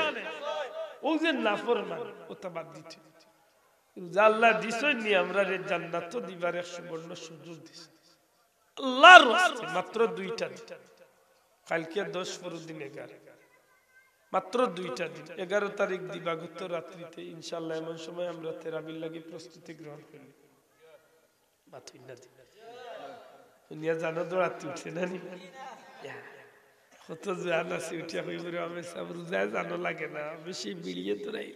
অউ যে নাফরমান, অটা বাদ দিতে। রোজা আল্লায় দিছইন নি আমরারে জান্নাতো দিবার এক সুবর্ণ সুযোগ দিছইন। আল্লার ওয়াস্তে মাত্র দুইটা দিন। কাইলকে দশ, পরদিন এগারো। মাত্র দুইটা দিন। এগারো তারিখ দিবাগত রাত্রিতে ইনশাআল্লাহ এমন সময় আমরা তেরাবির লাগি প্রস্তুতি গ্রহণ করি। মাতইন না দি। দুনিয়া জানো দৌড়াতে উঠছে না নি? ইয়া। কত জোয়ান আছে উঠিয়া কইবো রে, আমি সব রোজায় জানো লাগে না, বেশি বিড়িয়ে দৌড়াই।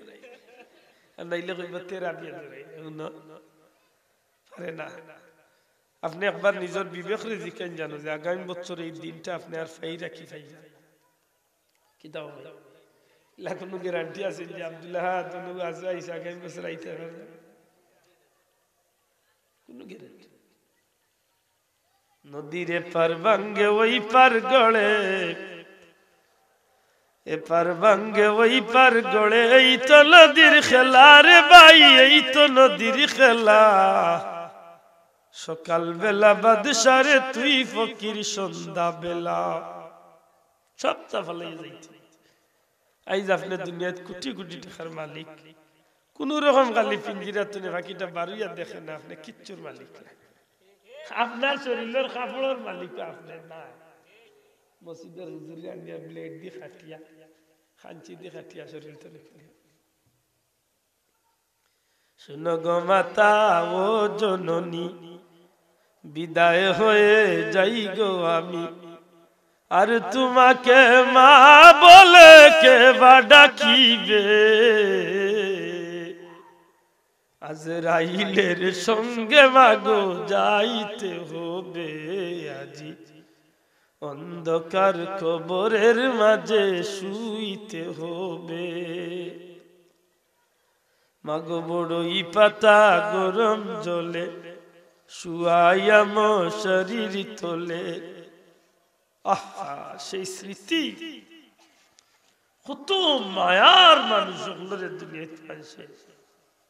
আর নাইলে কইবো তেরাবিয়ে দৌড়াই। হুনো? পারে না। আপনে একবার নিজর বিবেকরে জিকাইন জানো যে আগামী বছর এই দিনটা আপনে আর পাইরা কি পাইবা? কিতা অইবো? ইলা কুনু গ্যারান্টি আছে যে আব্দুল্লাহ হাত অনু আজ আইসা আগামী বছর আইতে পারবো? কুনু গ্যারান্টি? নদীর এপার ভাঙ্গে ওই পার গড়ে, এপার ভাঙ্গে ওই পার গড়ে, এই তো নদীর খেলা রে ভাই, এই তো নদীর খেলা। সকাল বেলা বাদশা রে তুই ফকির সন্ধ্যা বেলা। সবতা ফালাই যাইতে। আইজ আপনে দুনিয়াত কোটি কোটি টেকার মালিক, কুনু রকম খালি পিঞ্জিরা তনে পাখিটা বারইয়া দেখে না, আপনে কিচ্ছুর মালিক না। আপনার শরীলর কাপড়র মালিক আপনে না। মসজিদর হুজুরে আনিয়া ব্লেড দি কাটিয়া, কাঞ্চি দি কাটিয়া শরীল তনে খুলিয়া। শুনো গো মাতা ও জননী, বিদায় হয়ে যাই গো আমি, আর তোমাকে মা বলে কে বা ডাকিবে? আজরাইলের সঙ্গে মাগো যাইতে হবে আজি, অন্ধকার কবরের মাঝে শুইতে হবে। মাগো বড়ই পাতা গরম জলে শুয়াইয়া মশারির তলে। আহা, সেই স্মৃতি। কত মায়ার মানুষ অকলরে দুনিয়াত পাইছে।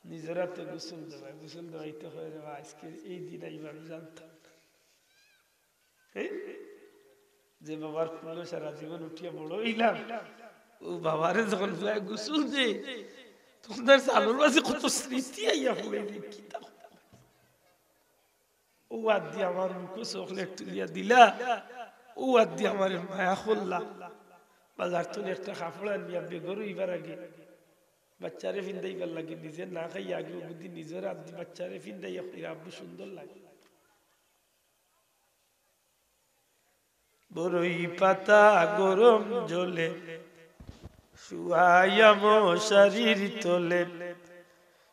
নিজর আতে গোসল দেওয়ায়, গোসল দেওয়াইতে কয়, "রে বা, আইজকে এই দিন আইবা আমি জানতাম না।" এই যে বাবার কুলো সারা জীবন উঠিয়া বড় অইলাম, অউ বাবারে যখন পুয়ায় গোসল দেয়, তখন তার চালর মাঝে কত স্মৃতি আইয়া পড়ে রে, কিতা অউ আত দি আমার মুখো চকলেট তুলিয়া দিলা, অউ আত দি আমারে মায়া করলা। বাজার থনে একটা কাপড় আনিয়া বেগর অইবার আগে, বাচ্চারে ফিন্দাইবার লাগি নিজে না খাইয়া আগে অগুদি নিজর আত দি বাচ্চারে ফিন্দাইয়া কইরা, "আব্বু, সুন্দর লাগে।" বড়ই পাতা গরম জলে, শুয়াইয়া মশারির তলে,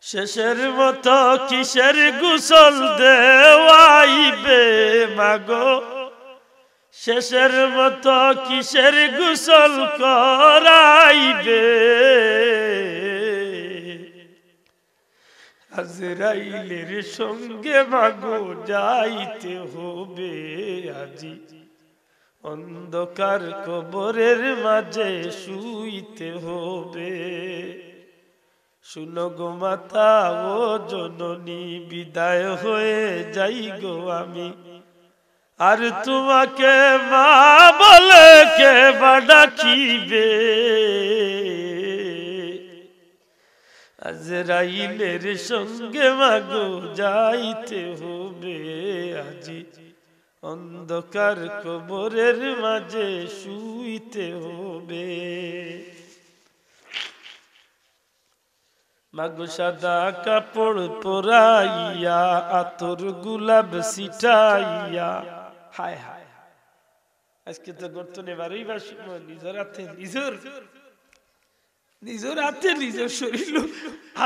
শেষের মতো কিসের গোসল দেওয়াইবে মাগো, শেষের মতো কিসের গোসল করাইবে। আজরাইলের সঙ্গে মাগো যাইতে হবে আজি, অন্ধকার কবরের মাঝে শুইতে হবে। শুনো গো মাতা ও জননী, বিদায় হয়ে যাই গো আমি, আর তোমাকে মা বলে কে বা ডাকিবে? আজরাইলের সঙ্গে মাগো যাইতে হবে আজি, অন্ধকার কবরের মাঝে শুইতে হবে। মাগো সাদা কাপড় পরাইয়া, আতর গোলাপ ছিটাইয়া। হায় হায় হায়। আজকে তো গর্ত নে বারইবার সময় নিজর আতে নিজর, নিজর আতে নিজর শরীর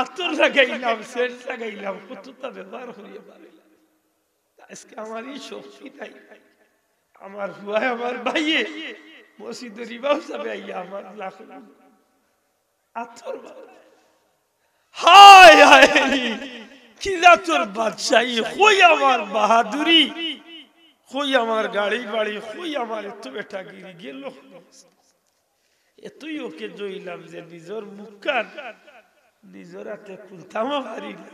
আতর লাগাইলাম, সেন্ট লাগাইলাম, কততা ব্যবহার করিয়া বারইলাম। আজকে আমার ই শক্তি নাই। আমার পুয়ায়, আমার ভাইয়ে, মসজিদর ইমাম সাবে আইয়া আমার লাখ আতর বানায়। হায় হায়, কি জাতর বাদশাহী, কই আমার বাহাদুরি, কই আমার গাড়ি বাড়ি, কই আমার এত বেটাগিরি গেল? এতই ওকে জইলাম যে নিজর মুখখান নিজর আতে খুলতামও পারি না,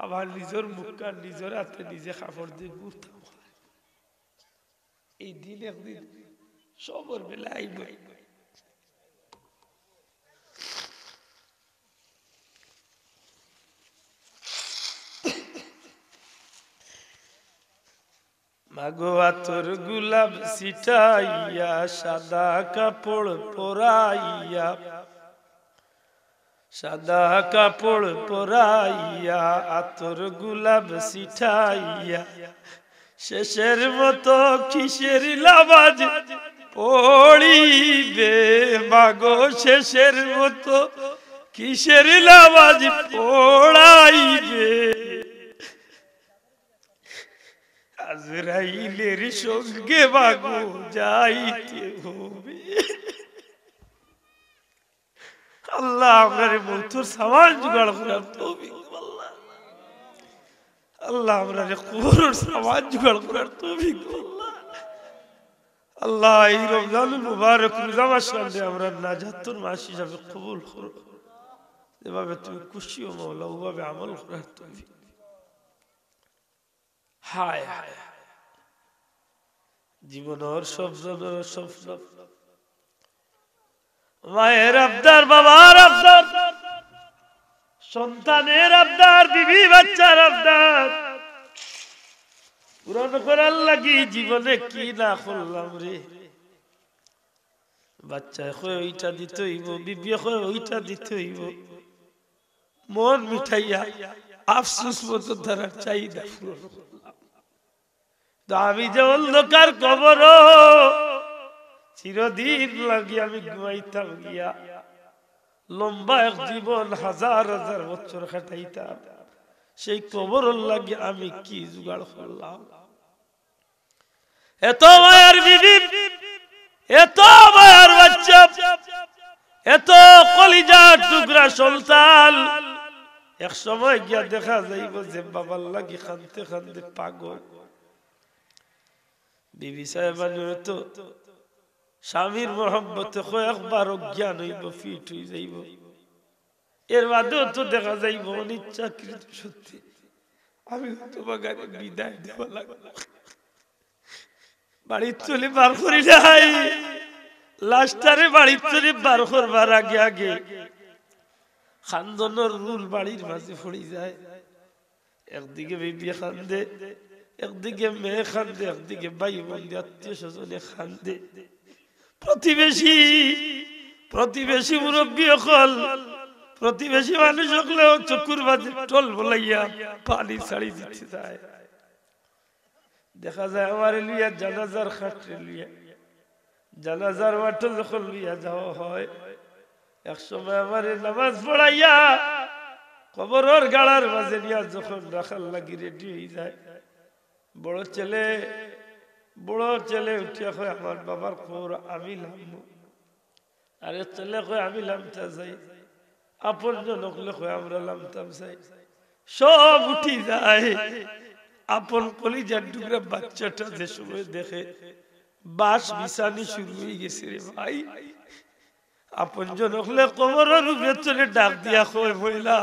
আবার নিজর মুখখান নিজর আতে নিজে কাপড় দি গুড়তামও পারি না। এই দিন একদিন সবর বেলা আইব। মাগো আতর গোলাপ ছিটাইয়া, সাদা কাপড় পরাইয়া, সাদা কাপড় পরাইয়া, আতর গোলাপ ছিটাইয়া, শেষের মতো কিসের নামাজ পড়িবে মাগো, শেষের মতো কিসের নামাজ পড়াইবে? আজরাইলের সঙ্গে মাগো যাইতে হবে। আল্লাহ, আমরারে মউতর সামান জোগাড় করার তৌফিক দেও আল্লাহ। আল্লাহ, আমরারে কবরর সামান জোগাড় করার তৌফিক দেও আল্লাহ। আল্লাহ, এই রমজানুল মুবারক রোজা মাস আমরারে নাজাতর মাস হিসাবে কবুল করো। যেভাবে তুমি খুশি অও মাওলা, ওভাবে আমল করার তৌফিক। হায় হায় হায়। জীবনর সব জনর স্বপ্ন, মায়ের আবদার, বাবার আবদার, সন্তানের আবদার, বিবি বাচ্চার আবদার পূরণ করার লাগি জীবনে কি না করলাম রে। বাচ্চায় কয় ওইটা দিতে অইবো, বিবিয়ে কয় ওইটা দিতে অইবো। মন মিটাইয়া আফসোস মতো তারার চাহিদা পূরণ করলাম। তো আমি যে অন্ধকার কবরো চিরদিন লাগি আমি ঘুমাইতাম গিয়া, লম্বা এক জীবন হাজার হাজার বছর কাটাইতাম, সেই কবরর লাগি আমি কি জোগাড় করলাম? এত মায়ার বিবি, এত মায়ার বাচ্চা, এত কলিজার টুকরা সন্তান, এক সময় গিয়া দেখা যাইবো যে বাবার লাগি কানতে কানতে পাগল। বিবি সাহেবানে তো স্বামীর মহব্বতে কয়েকবার অজ্ঞান অইবো, ফিট অই যাইবো। এর বাদেও তো দেখা যাইবো অনিচ্ছাকৃত সত্যে আমি তোমাগারে বিদায় দেওয়া লাগবো। বাড়ির তনে বার করি নাই, লাশটারে বাড়ির তনে বার করবার আগে আগে কান্দনর রুল বাড়ির মাঝে পড়ি যায়। একদিকে বিবি কান্দে, একদিকে মেয়ে কান্দে, একদিকে ভাই বন্ধু আত্মীয় স্বজনে কান্দে। প্রতিবেশী, প্রতিবেশী মুরব্বী অকল, প্রতিবেশী মানুষ অকলেও চকুর মাঝে টল বলাইয়া পানি ছাড়ি দিতে যায়। দেখা যায় আমারে লইয়া জানাজার খাটরে লইয়া, জানাজার মাঠো যখন লইয়া যাওয়া হয়, এক সময় আমারে নামাজ পড়াইয়া কবরর গাড়ার মাঝে নিয়া যখন রাখার লাগি রেডি অই যায়, বড় ছেলে, বড় ছেলে উঠিয়া কয়, "আমার বাবার কবর আমি লামমু।" আরেক ছেলে কয়, "আমি লামতা চাই।" আপনজন অকলে কয়, "আমরা লামতাম চাই।" সব উঠি যায়। আপন কলিজার টুকরা বাচ্চাটা যে সময় দেখে, বাঁশ বিছানি শুরু অই গেছে রে ভাই। আপনজন অকলে কবরর উপরে চলে ডাক দিয়া কয়, "ময়লা,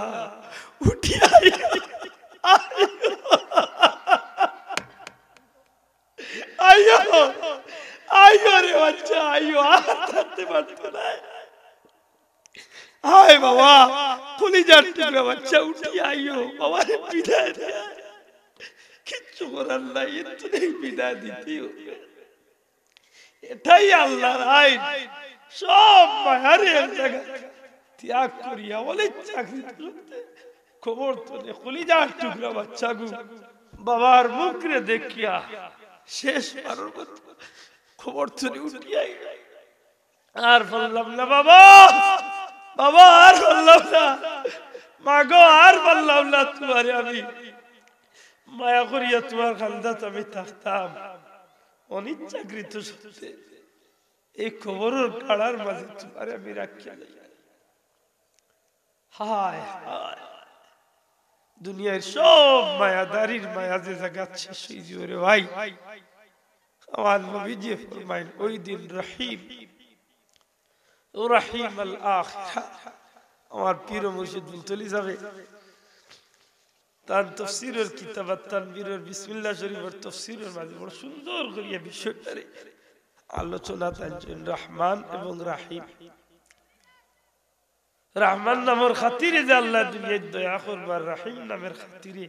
উঠি আইও, আইও, আইও রে বাচ্চা, আইও, আর থাকতে পারতো না। আয় বাবা, কলিজার টুকরা বাচ্চা, উঠি আইও, বাবারে বিদায় দিয়া কিচ্ছু করার নাই, এর তো এই বিদায় দিতেই হবে।" এটাই আল্লাহর আইন। সব মায়ারে এক জায়গা ত্যাগ করিয়া অনিচ্ছাকৃত কবর তনে কলিজার টুকরা বাচ্চাগু বাবার মুখরে দেখিয়া শেষ বারর মতো কবর তনে উঠিয়া আইল। "আর পারলাম না বাবা, বাবা আর পারলাম না, মাগো আর পারলাম না, তোমারে আমি মায়া করিয়া তোমার কান্দাত আমি থাকতাম, অনিচ্ছাকৃত সত্যে এই কবরর গাড়ার মাঝে তোমারে আমি রাখিয়া যাই।" হায় হায়, দুনিয়ার সব মায়াদারির মায়া যে জাগাত শেষ অই যাইবো রে ভাই। আমার নবীজি ফরমাইন, ওই দিন রহিম, ও রহিম আল আখিরা, আমার পীর ও মুর্শিদ ফুলতলি যাবে, তান তফসিরর কিতাব আত তানবীরর বিসমিল্লাহ শরীফর তফসিরর মাঝে বড় সুন্দর করিয়া বিষয়টারে আলোচনা তাইন রহমান এবং রাহিম। রহমান নামর খাতিরে যে আল্লাহ দুনিয়াত দয়া করবা, রাহিম নামের খাতিরে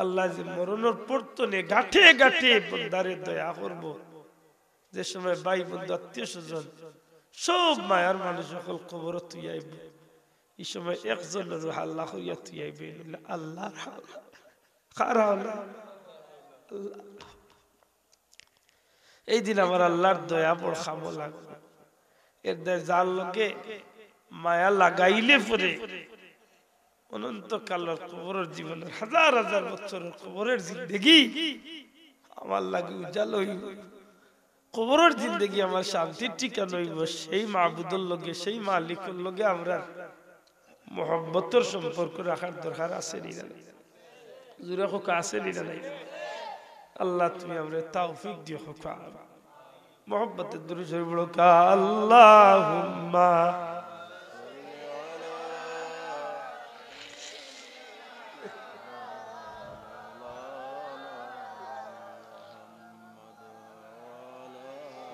আল্লাহ যে মরণর পর তনে গাঁঠে গাঁঠে বন্দারে দয়া করবো, যে সময় ভাই বন্ধু আত্মীয় স্বজন সব মায়ার মানুষ অকল কবরো থুই আইবো, এই সময় একজনর হাল্লা করিয়া থুই আইবো, আল্লাহর হাওলা। কার হাওলা? আল্লাহ। এই দিন আমার আল্লাহর দয়া বড় কামো লাগবো। এর দায় যার লগে মায়া লাগাইলে পরে অনন্তকালর কবরর জীবনর হাজার হাজার বছরর কবরর জিন্দেগি আমার লাগি উজাল অইবো। কবরর জিন্দেগি আমার শান্তির ঠিকানা অইবো। সেই মাবুদর লগে, সেই মালিকর লগে আমরা মহব্বতর সম্পর্ক রাখার দরকার আছে নি না নাই? জোরে কউক্কা, আছে নি না নাই? আল্লাহ তুমি আমরারে তৌফিক দিও কউক্কা। মহব্বতে দুরূদ শরীফ পড়ো কউক্কা, আল্লাহুম্মা।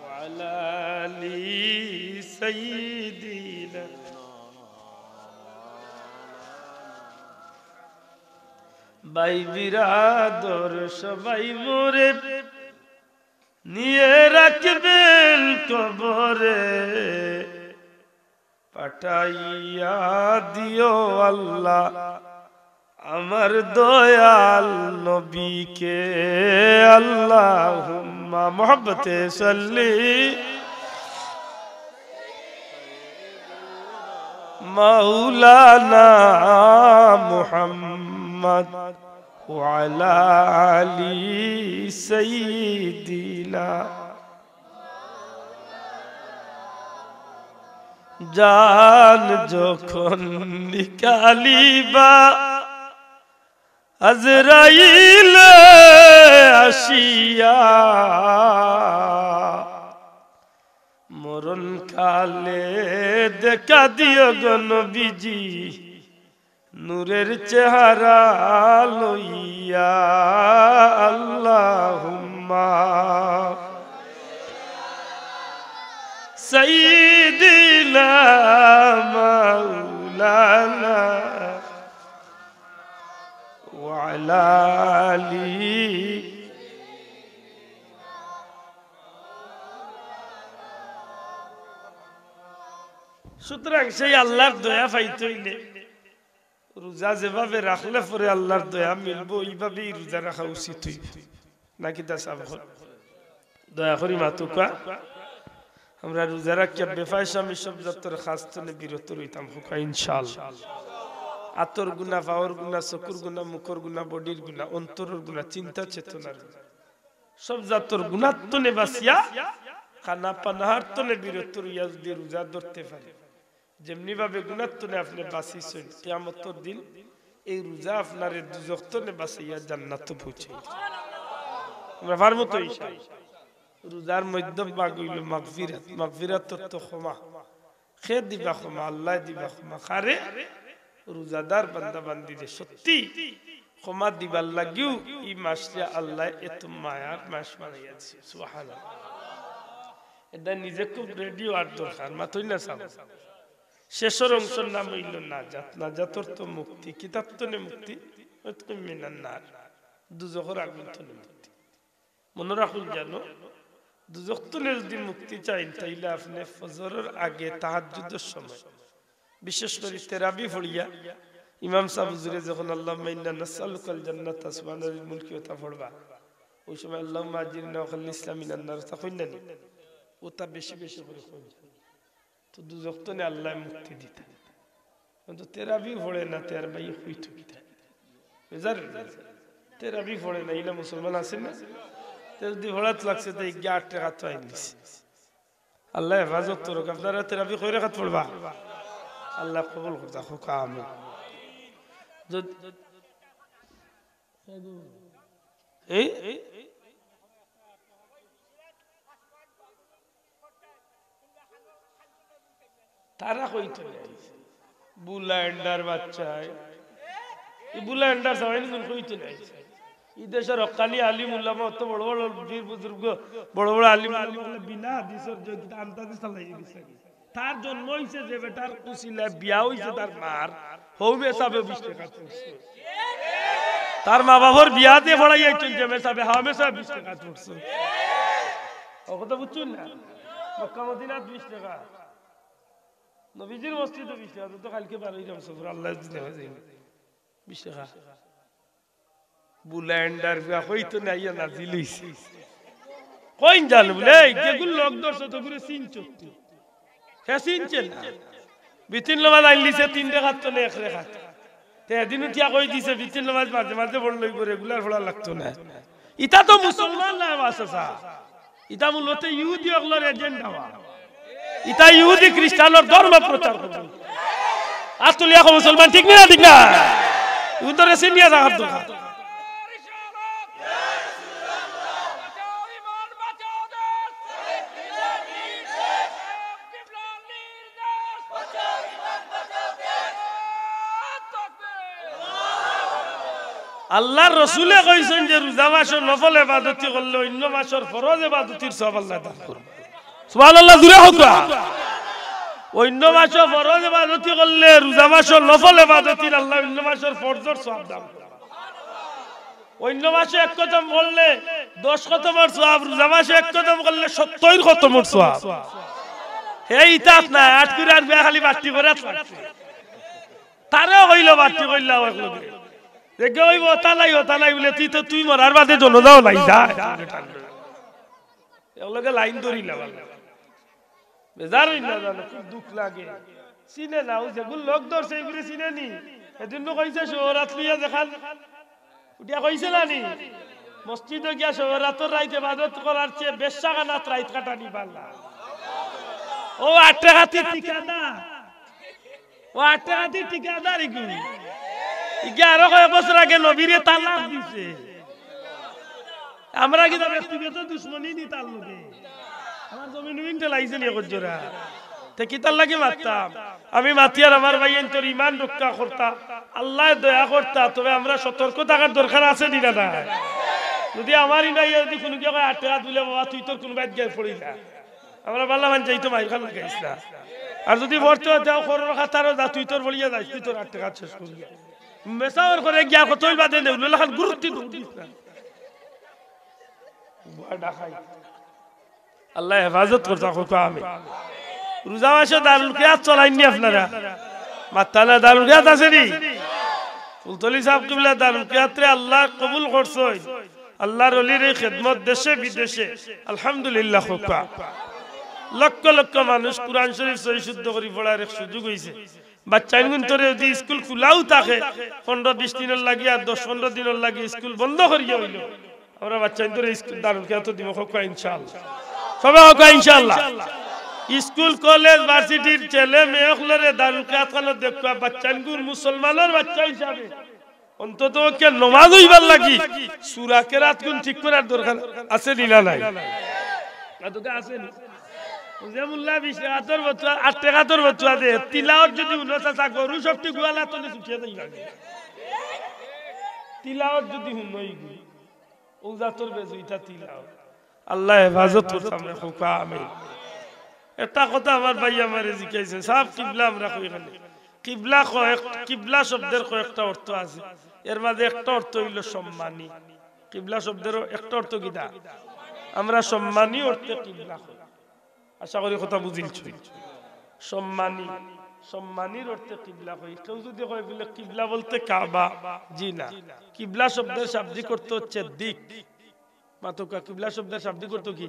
وعلى آل سيدنا। ভাই বিরাদর সবাই মোরে নিয়ে রাখবেন কবরে, পাঠাইয়া দিও আল্লাহ আমার দয়াল নবীকে। আল্লাহুম্মা, মহব্বতে সাল্লি। মাওলানা মুহাম্মদ ওয়া আলা আলি সাইয়্যিদিনা। জান যখন নিকালিবা আজরাইল আসিয়া, আলে দেখা দিও গো নবীজি, নূরের চেহারা লইয়া। আল্লাহুম্মা সাইয়্যিদিনা মাওলানা ওয়া আলা আলি। সুতরাং সেই আল্লাহর দয়া পাইতে অইলে রোজা যেভাবে রাখলে পরে আল্লাহর দয়া মিলবো, এইভাবেই রোজা রাখা উচিত অইবো। নাকি দা সাব অকল? দয়া করি মাতুক্কা। আমরা রোজা রাখিয়া বেফায়সামি সব জাতর কাজ তনে বিরত রইতাম, কউক্কা ইনশাআল্লাহ। আতর গুনা, পাওর গুনা, চকুর গুনা, মুখর গুনা, বডির গুনা, অন্তরর গুনা, চিন্তা চেতনার গুনা, সব জাতর গুনার তনে বাঁচিয়া, খানা পানাহার তনে বিরত রইয়া যদি রোজা ধরতে পারি, যেমনি ভাবে গুনার তনে আপনে বাঁচিছইন, কিয়ামতর দিন এই রোজা আপনারে দুজখ তনে বাঁচাইয়া জান্নাতো পৌঁছাইবো। আমরা পারমু তো ইনশাআল্লাহ। রোজার মধ্যম ভাগ অইলো মাগফিরাত। মাগফিরাত অর্থ ক্ষমা। কে দিবা ক্ষমা? আল্লায় দিবা ক্ষমা। কারে? রোজাদার বান্দা বান্দিরে। সত্যি ক্ষমা দিবার লাগিউ ই মাসরে আল্লায় এত মায়ার মাস বানাইয়া দিছে। সুবহানাল্লাহ। এটা নিজে খুব রেডি অওয়ার দরকার, মাতইন না সাব। শেষর অংশর নাম অইলো নাজাত। নাজাত অর্থ মুক্তি। কিতার তনে মুক্তি? ওয়াতকুম মিনান নার, দুজখর আগুন তনে মুক্তি। মনো রাখুন জানো, দুজখ তনে যদি মুক্তি চাইন, তাইলে আপনে ফজরর আগে তাহাজ্জুদর সময়, বিশেষ করি তেরাবি পড়িয়া, ইমাম সাব হুজুরে যখন "আল্লাহুম্মা ইন্না নাসআলুকাল জান্নাতা সুবহানা যিল মুলকি" ওটা পড়বা, ওই সময় "আল্লাহুম্মা আজিরনা ওয়া খাল্লিসনা মিনান নার" ওটা কইন না নি? ওটা বেশি বেশি করি কইন। তো দুজখ তনে আল্লায় মুক্তি দিতা। কিন্তু তেরাবি পড়ে না, তেরাবি কইতো কিতা? বেজার অইলো। তেরাবি পড়ে না, ইলা মুসলমান আছে না? তে যদি পড়াত লাগছে, তে ইগিয়া আট রেকাত আইন দিছে। আল্লায় হেফাজত করুক। আপনারা তেরাবি কয় রেকাত পড়বা? আল্লায় কবুল করতা, কউক্কা আমিন। যদ-, এই? তারা কইতো নাই। বুলা এন্ডার বাচ্চায়। ই বুলা এন্ডার সবাই নিগুন কইতো নাই। ই দেশর হক্কানি আলিম উলামা, অত বড় বড় বীর বুজুর্গ, বড় বড় আলিম উলামা অকলে বিনা হাদিসর যে কিতা আন্তাজি চালাই দিছে। তার জন্ম অইছে যে বেটার উসিলায় বিয়া অইছে তার মার, হউ মেসাবে বিশ রেকাত পড়ছে। তার মা বাবার বিয়া দিয়া পড়াইয়া আইছইন যে মেসাবে, হউ মেসাবে বিশ রেকাত পড়ছে। ও কথা বুঝছইন না? মক্কা মদিনাত বিশ রেকাত। নবীজির মসজিদো বিশ রেকাত, তো কালকে বারইরাম সফর, আল্লায় যদি নেওয়া যায়। বিশ রেকাত। বুলা এন্ডার বিয়া কইতো না, আইয়া নাজিল অইছে। কইন জানো বুলে, এই যেগুন লগ ধরছো, তগুরে চিনছো তুই? হে চিনছে না। বিতিন নমাজ আইন দিছে তিন রেকাত তনে এক রেকাত। তে এদিন উঠিয়া কই দিছে, বিতিন নমাজ মাঝে মাঝে পড়লে অইবো, রেগুলার পড়া লাগতো না। ইতা তো মুসলমান নায় বা চাচা। ইতা মূলত ইহুদি অকলর এজেন্ডা বা। ইতা ইহুদি খ্রিস্টানর ধর্ম প্রচার করইন। আত তুলিয়া কও মুসলমান, ঠিক নি না, ঠিক না? ইগুনতরে চিনিয়া জাগার দরকার। আল্লার রসুলে কইছইন যে রোজা মাসো নফল এবাদতি করলে অইন্য মাসর ফরজ এবাদতির সওয়াব আল্লায় দান করইন। সুবহানাল্লাহ, জুরে কউক্কা। অইন্য মাসো ফরজ এবাদতি করলে রোজা মাসো নফল এবাদতির আল্লায় অইন্য মাসর ফরজর সওয়াব দান করইন। অইন্য মাসো এক খতম করলে দশ খতমর সওয়াব, রোজা মাসো এক খতম করলে সত্তইর খতমর সওয়াব। হে ইতাত না, আটকুরার বিয়া খালি বাট্টি করাত লাগছে। তারেও কইলো বাট্টি কইলা এক লগে। দেখে ওই ওতা নাই, ওতা নাই বুলে, তুই তো, তুই মরার বাদে জনাজাও নাই, যা। এক লগে লাইন ধরিলা বালা। বেজার অইন না জানো, খুব দুখ লাগে। চিনে না, ওই যেগুন লগ ধরছে, এগুরে চিনে নি। এদিন নু কইছে, শহরাত লইয়া দেখান। উঠিয়া কইছে না নি? মসজিদো গিয়া শহরাতর রাইত এবাদত করার চেয়ে বেশ্যাখানাত রাইত কাটানি বালা। ও আট রেকাতি ঠিকাদার। ও আট রেকাতি ঠিকাদার ইগু। ইগু আরো কয়েক বছর আগে নবীরে তালাক দিছে। আমরা কিতা ব্যক্তিগত দুশমনি নি তার লগে? আমার জমিন উমিন ঠেলাইছে নি একজোড়া? তে কিতার লাগি মাততাম? আমি মাতিয়ার আমার ভাইয়াইন্তর ইমান রক্ষা করতা, আল্লায় দয়া করতা, তবে আমরা সতর্ক থাকার দরকার আছে নি না নাই? যদি আমার ইনাইয়া যদি কুনু কেউ কয় আট টেকাত বুলে, "বাবা, তুই তোর কুনু বাইত গিয়া পড়ি যা।" আমরা বালা মান যাই তো মাইর খান লাগাইস না। আর যদি পড়তে হয়, তাও খরর খাতারও যা, তুই তোর পড়িয়া যাইস, তুই তোর আট টেকাত শেষ করিয়া। মেসাওয়ার করে গিয়া কত অইল বাদে নেউল লাখান গুরুত্ব দিস না। বুয়া ডাকাই। আল্লায় হেফাজত করতা, কউক্কা আমিন। রোজা মাসো দারুল কিরাত চলাইন নি আপনারা? মাতরা না, দারুল কিরাত আছে নি? ফুলতলি সাব কিবলা দারুল কিরাতরে আল্লায় কবুল করছইন। আল্লার অলির এই খেদমত দেশে বিদেশে, আলহামদুলিল্লাহ, কউক্কা। লক্ষ লক্ষ মানুষ কুরআন শরিফ সহি শুদ্ধ করি পড়ার এক সুযোগ অইছে। বাচ্চাইনগুনতরে যদি স্কুল খুলাও থাকে, পনরো বিশ দিনর লাগি আর দশ পনরো দিনর লাগি স্কুল বন্ধ করিয়া অইলো, আমরা বাচ্চাইন্তরে স্কুল দারুল কিরাতো দিমু, কউক্কা ইনশাআল্লাহ। সবে কউক্কা ইনশাআল্লাহ। স্কুল, কলেজ, ভার্সিটির ছেলে মেয়ে অকলরে দারুল কিরাত খানো দেখবা, বাচ্চাইনগুন মুসলমানর বাচ্চা হিসাবে অন্তত পক্ষে নমাজ অইবার লাগি সুরা কেরাতগুন ঠিক করার দরকার আছে নি না নাই? আছে নি? যে মুল্লা বিশ টেকাতর বতুয়া, আট টেকাতর বতুয়া দে, তিলাওত যদি হুনো চাচা, গরু সবটি গুয়ালা তলে ছুটিয়া যাইবা। তিলাওত যদি হুনো, অউ জাতর বেজুইতা তিলাওত। আল্লায় হেফাজত করতা আমরারে, কউক্কা আমিন। একটা কথা আমার ভাইয়ে আমারে জিকাইছে, "সাব, কিবলা আমরা কই কেনে?" কিবলা কয়েক, কিবলা শব্দের কয়েকটা অর্থ আছে, এর মাঝে একটা অর্থ অইলো সম্মানী। কিবলা শব্দেরও একটা অর্থ কিতা? আমরা সম্মানী অর্থে কিবলা কই। আশা করি কথা বুঝিলছো। সম্মানী, সম্মানীর অর্থে কিবলা কই। কেউ যদি কয় বুলে কিবলা বলতে কাবা, জি না। কিবলা শব্দের শাব্দিক অর্থ হচ্ছে দিক। মাতউক্কা, কিবলা শব্দের শাব্দিক অর্থ কি?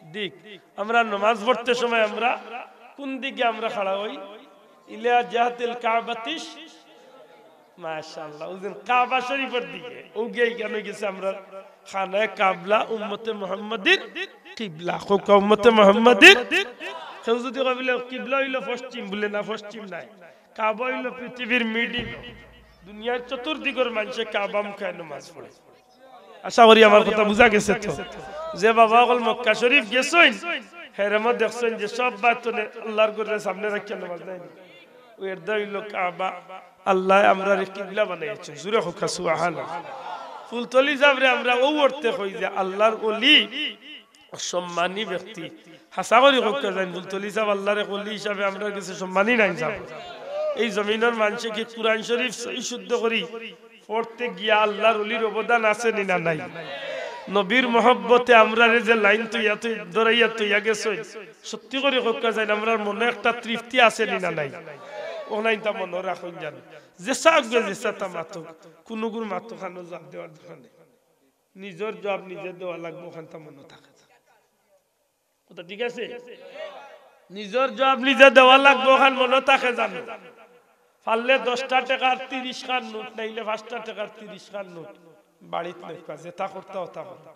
দিক। আমরা নমাজ পড়তে সময় আমরা কুন দিকে আমরা খাড়া অই? ইলা জিহাতিল কাবাতিশ, মাশাআল্লাহ, অউ যে কাবা শরিফর দিকে, অউ গিয়া ইখান অইগেছে আমরার খানায়ে কাবলা, উম্মতে মুহাম্মাদির কিবলা। কউক্কা উম্মতে মুহাম্মাদির। কেউ যদি কয় বুলে কিবলা অইলো পশ্চিম, বুলে না, পশ্চিম নায়, কাবা অইলো পৃথিবীর মিডিল, দুনিয়ার চতুর্দিকর মানষে কাবা মুখায় নমাজ পড়ে। আশা করি আমার কথা বুঝা গেছে তো। যে বাবা অকল মক্কা শরিফ গেছইন, হেরেনও দেখছইন যে সব বায় তনে আল্লার ঘররে সামনে রাখিয়া নমাজ নাই নি। অউ এরদায় অইলো কাবা, আল্লায় আমরারে কিবলা বানাইছইন। জুরে কউক্কা সুবহানাল্লাহ। ফুলতলি সাবরে আমরা অউ অর্থে কই যে আল্লার অলি সম্মানী ব্যক্তি। হাছা করি কউক্কা যাইন, ফুলতলি সাব আল্লার এক অলি হিসাবে আমরার গেছে সম্মানী নায়নি সাব? এই জমিনর মানষে কি কুরআন শরিফ সহি শুদ্ধ করি পড়তে গিয়া আল্লার অলির অবদান আছে নি না নাই? নবীর মহব্বতে আমরারে যে লাইন তইয়া তই-, ধরাইয়া তইয়া গেছইন, সত্যি করি কউক্কা যাইন, আমরার মনো একটা তৃপ্তি আছে নি না নাই? অউ লাইনটা মনো রাখইন যান। যেছা অউক, যেছা তা মাতউক, কুনুগুর মাতখানো জুয়াব দেওয়ার দরকার নাই। নিজর জুয়াব নিজে দেওয়া লাগবো, অখানতা মনো থাকে। কথা ঠিক আছে? নিজর জুয়াব নিজে দেওয়া লাগবো, অখান মনো থাকে যানো। পারলে দশটা টেকার তিরিশ খান নোট, নাইলে পাঁচটা টেকার তিরিশ খান নোট বাড়িত লইবা, যেতা করতা অতা করবা।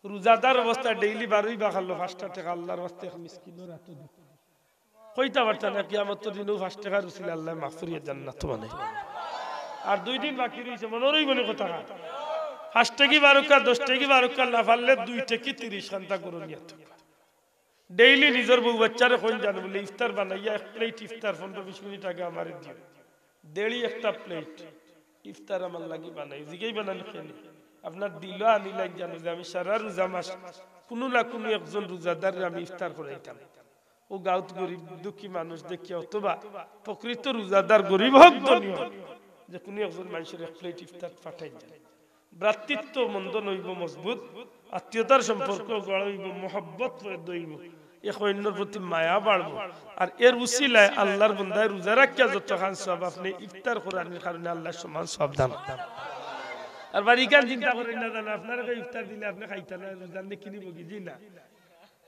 রোজাদার অবস্থায় ডেইলি বারইবা খালো পাঁচটা টেকা আল্লার ওয়াস্তে এক মিসকিনর আতো দিতা। কইতা পারতা না, কিয়ামতর দিনও পাঁচ টেকার উছিলায় আল্লায় মাফ করিয়া জান্নাত বানাইবা। আর দুই দিন বাকি রইছে, মনো রইবো নি কথা? পাঁচ টেকি বারউক্কা, দশ টেকি বারউক্কা, না পারলে দুই টেকি তিরিশ খানতা করো নিয়া থুবা। ডেইলি নিজর বউ বাচ্চারে কইন যানো বুলে, "ইফতার বানাইয়া এক প্লেট ইফতার পনরো বিশ মিনিট আগে আমারে দিও।" ডেইলি একটা প্লেট ইফতার আমার লাগি বানাই। জিগাইবা না নি কেনে? আপনার দিলো আনিলাইন যানো যে আমি সারা রোজা মাস কুনু না কুনু একজন রোজাদাররে আমি ইফতার করাইতাম। অউ গাউত গরিব দুঃখী মানুষ দেখিয়া, অথবা প্রকৃত রোজাদার গরিব হউক ধনী হউক, যে কুনু একজন মানষর এক প্লেট ইফতার পাঠাইন যানো। ভ্রাতৃত্ব বন্ধন অইবো মজবুত, আত্মীয়তার সম্পর্ক গড়া অইবো, মহব্বত পয়দা অইবো, এক অইন্যর প্রতি মায়া বাড়বো। আর এর উছিলায় আল্লার বন্দায় রোজা রাখিয়া যতখান সওয়াব আপনে ইফতার করানির কারণে আল্লায় সমান সওয়াব দান। আর বাড়ি ইখান চিন্তা করইন না যানো, আপনারে কেউ ইফতার দিলে আপনে খাইতা না, রোজার নেকি নিবো কি? জি না।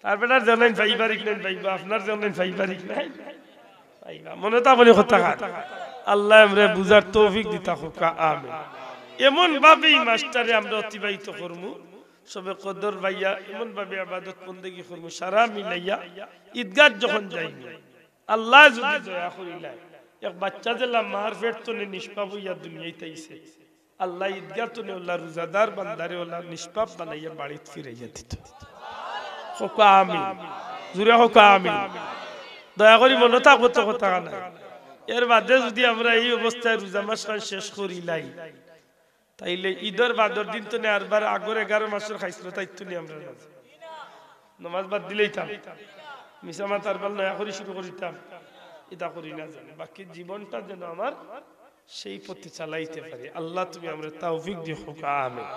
তার বেটার যেন পাইবা, ইখান পাইবা, আপনার যেন পাইবা, ইখান পাইবা। মনো থাকবো নি কথা খান? আল্লায় আমরারে বুঝার তৌফিক দিতা কউক্কা, আমিন। এমন ভাবে ই মাসটারে আমরা অতিবাহিত করমু, শবে কদর পাইয়া এমন ভাবে ইবাদত বন্দেগি করমু, সারা মিলাইয়া ঈদগাত যখন যাইমু, আল্লায় যুদি দয়া করিলায়, এক বাচ্চা যেলা মার পেট তনে নিষ্পাপ অইয়া দুনিয়াত আইছে, আল্লায় ঈদগাহ তনে অলা রোজাদার বান্দারে অলা নিষ্পাপ বানাইয়া বাড়িত ফিরাইয়া দিতা। কউক্কা আমিন। জুরে কউক্কা আমিন। দয়া করি মনো থাকবো তো কথা নাই। এর বাদে যুদি আমরা এই অবস্থায় রোজা মাস খান শেষ করিলাই, তাইলে ইদর বাদর দিন তো নে আরবার আগর এগারো মাসর খাইছলত আইতো নি আমরা না। নমাজ বাদ দিলাইতাম, মিছা মাত আরবার নয়া করি শুরু করিতাম, ইতা করি না জানি। বাকি জীবনটা যেন আমার সেই পথে চালাইতে পারি। আল্লাহ, তুমি আমরারে তৌফিক দিও, আমিন।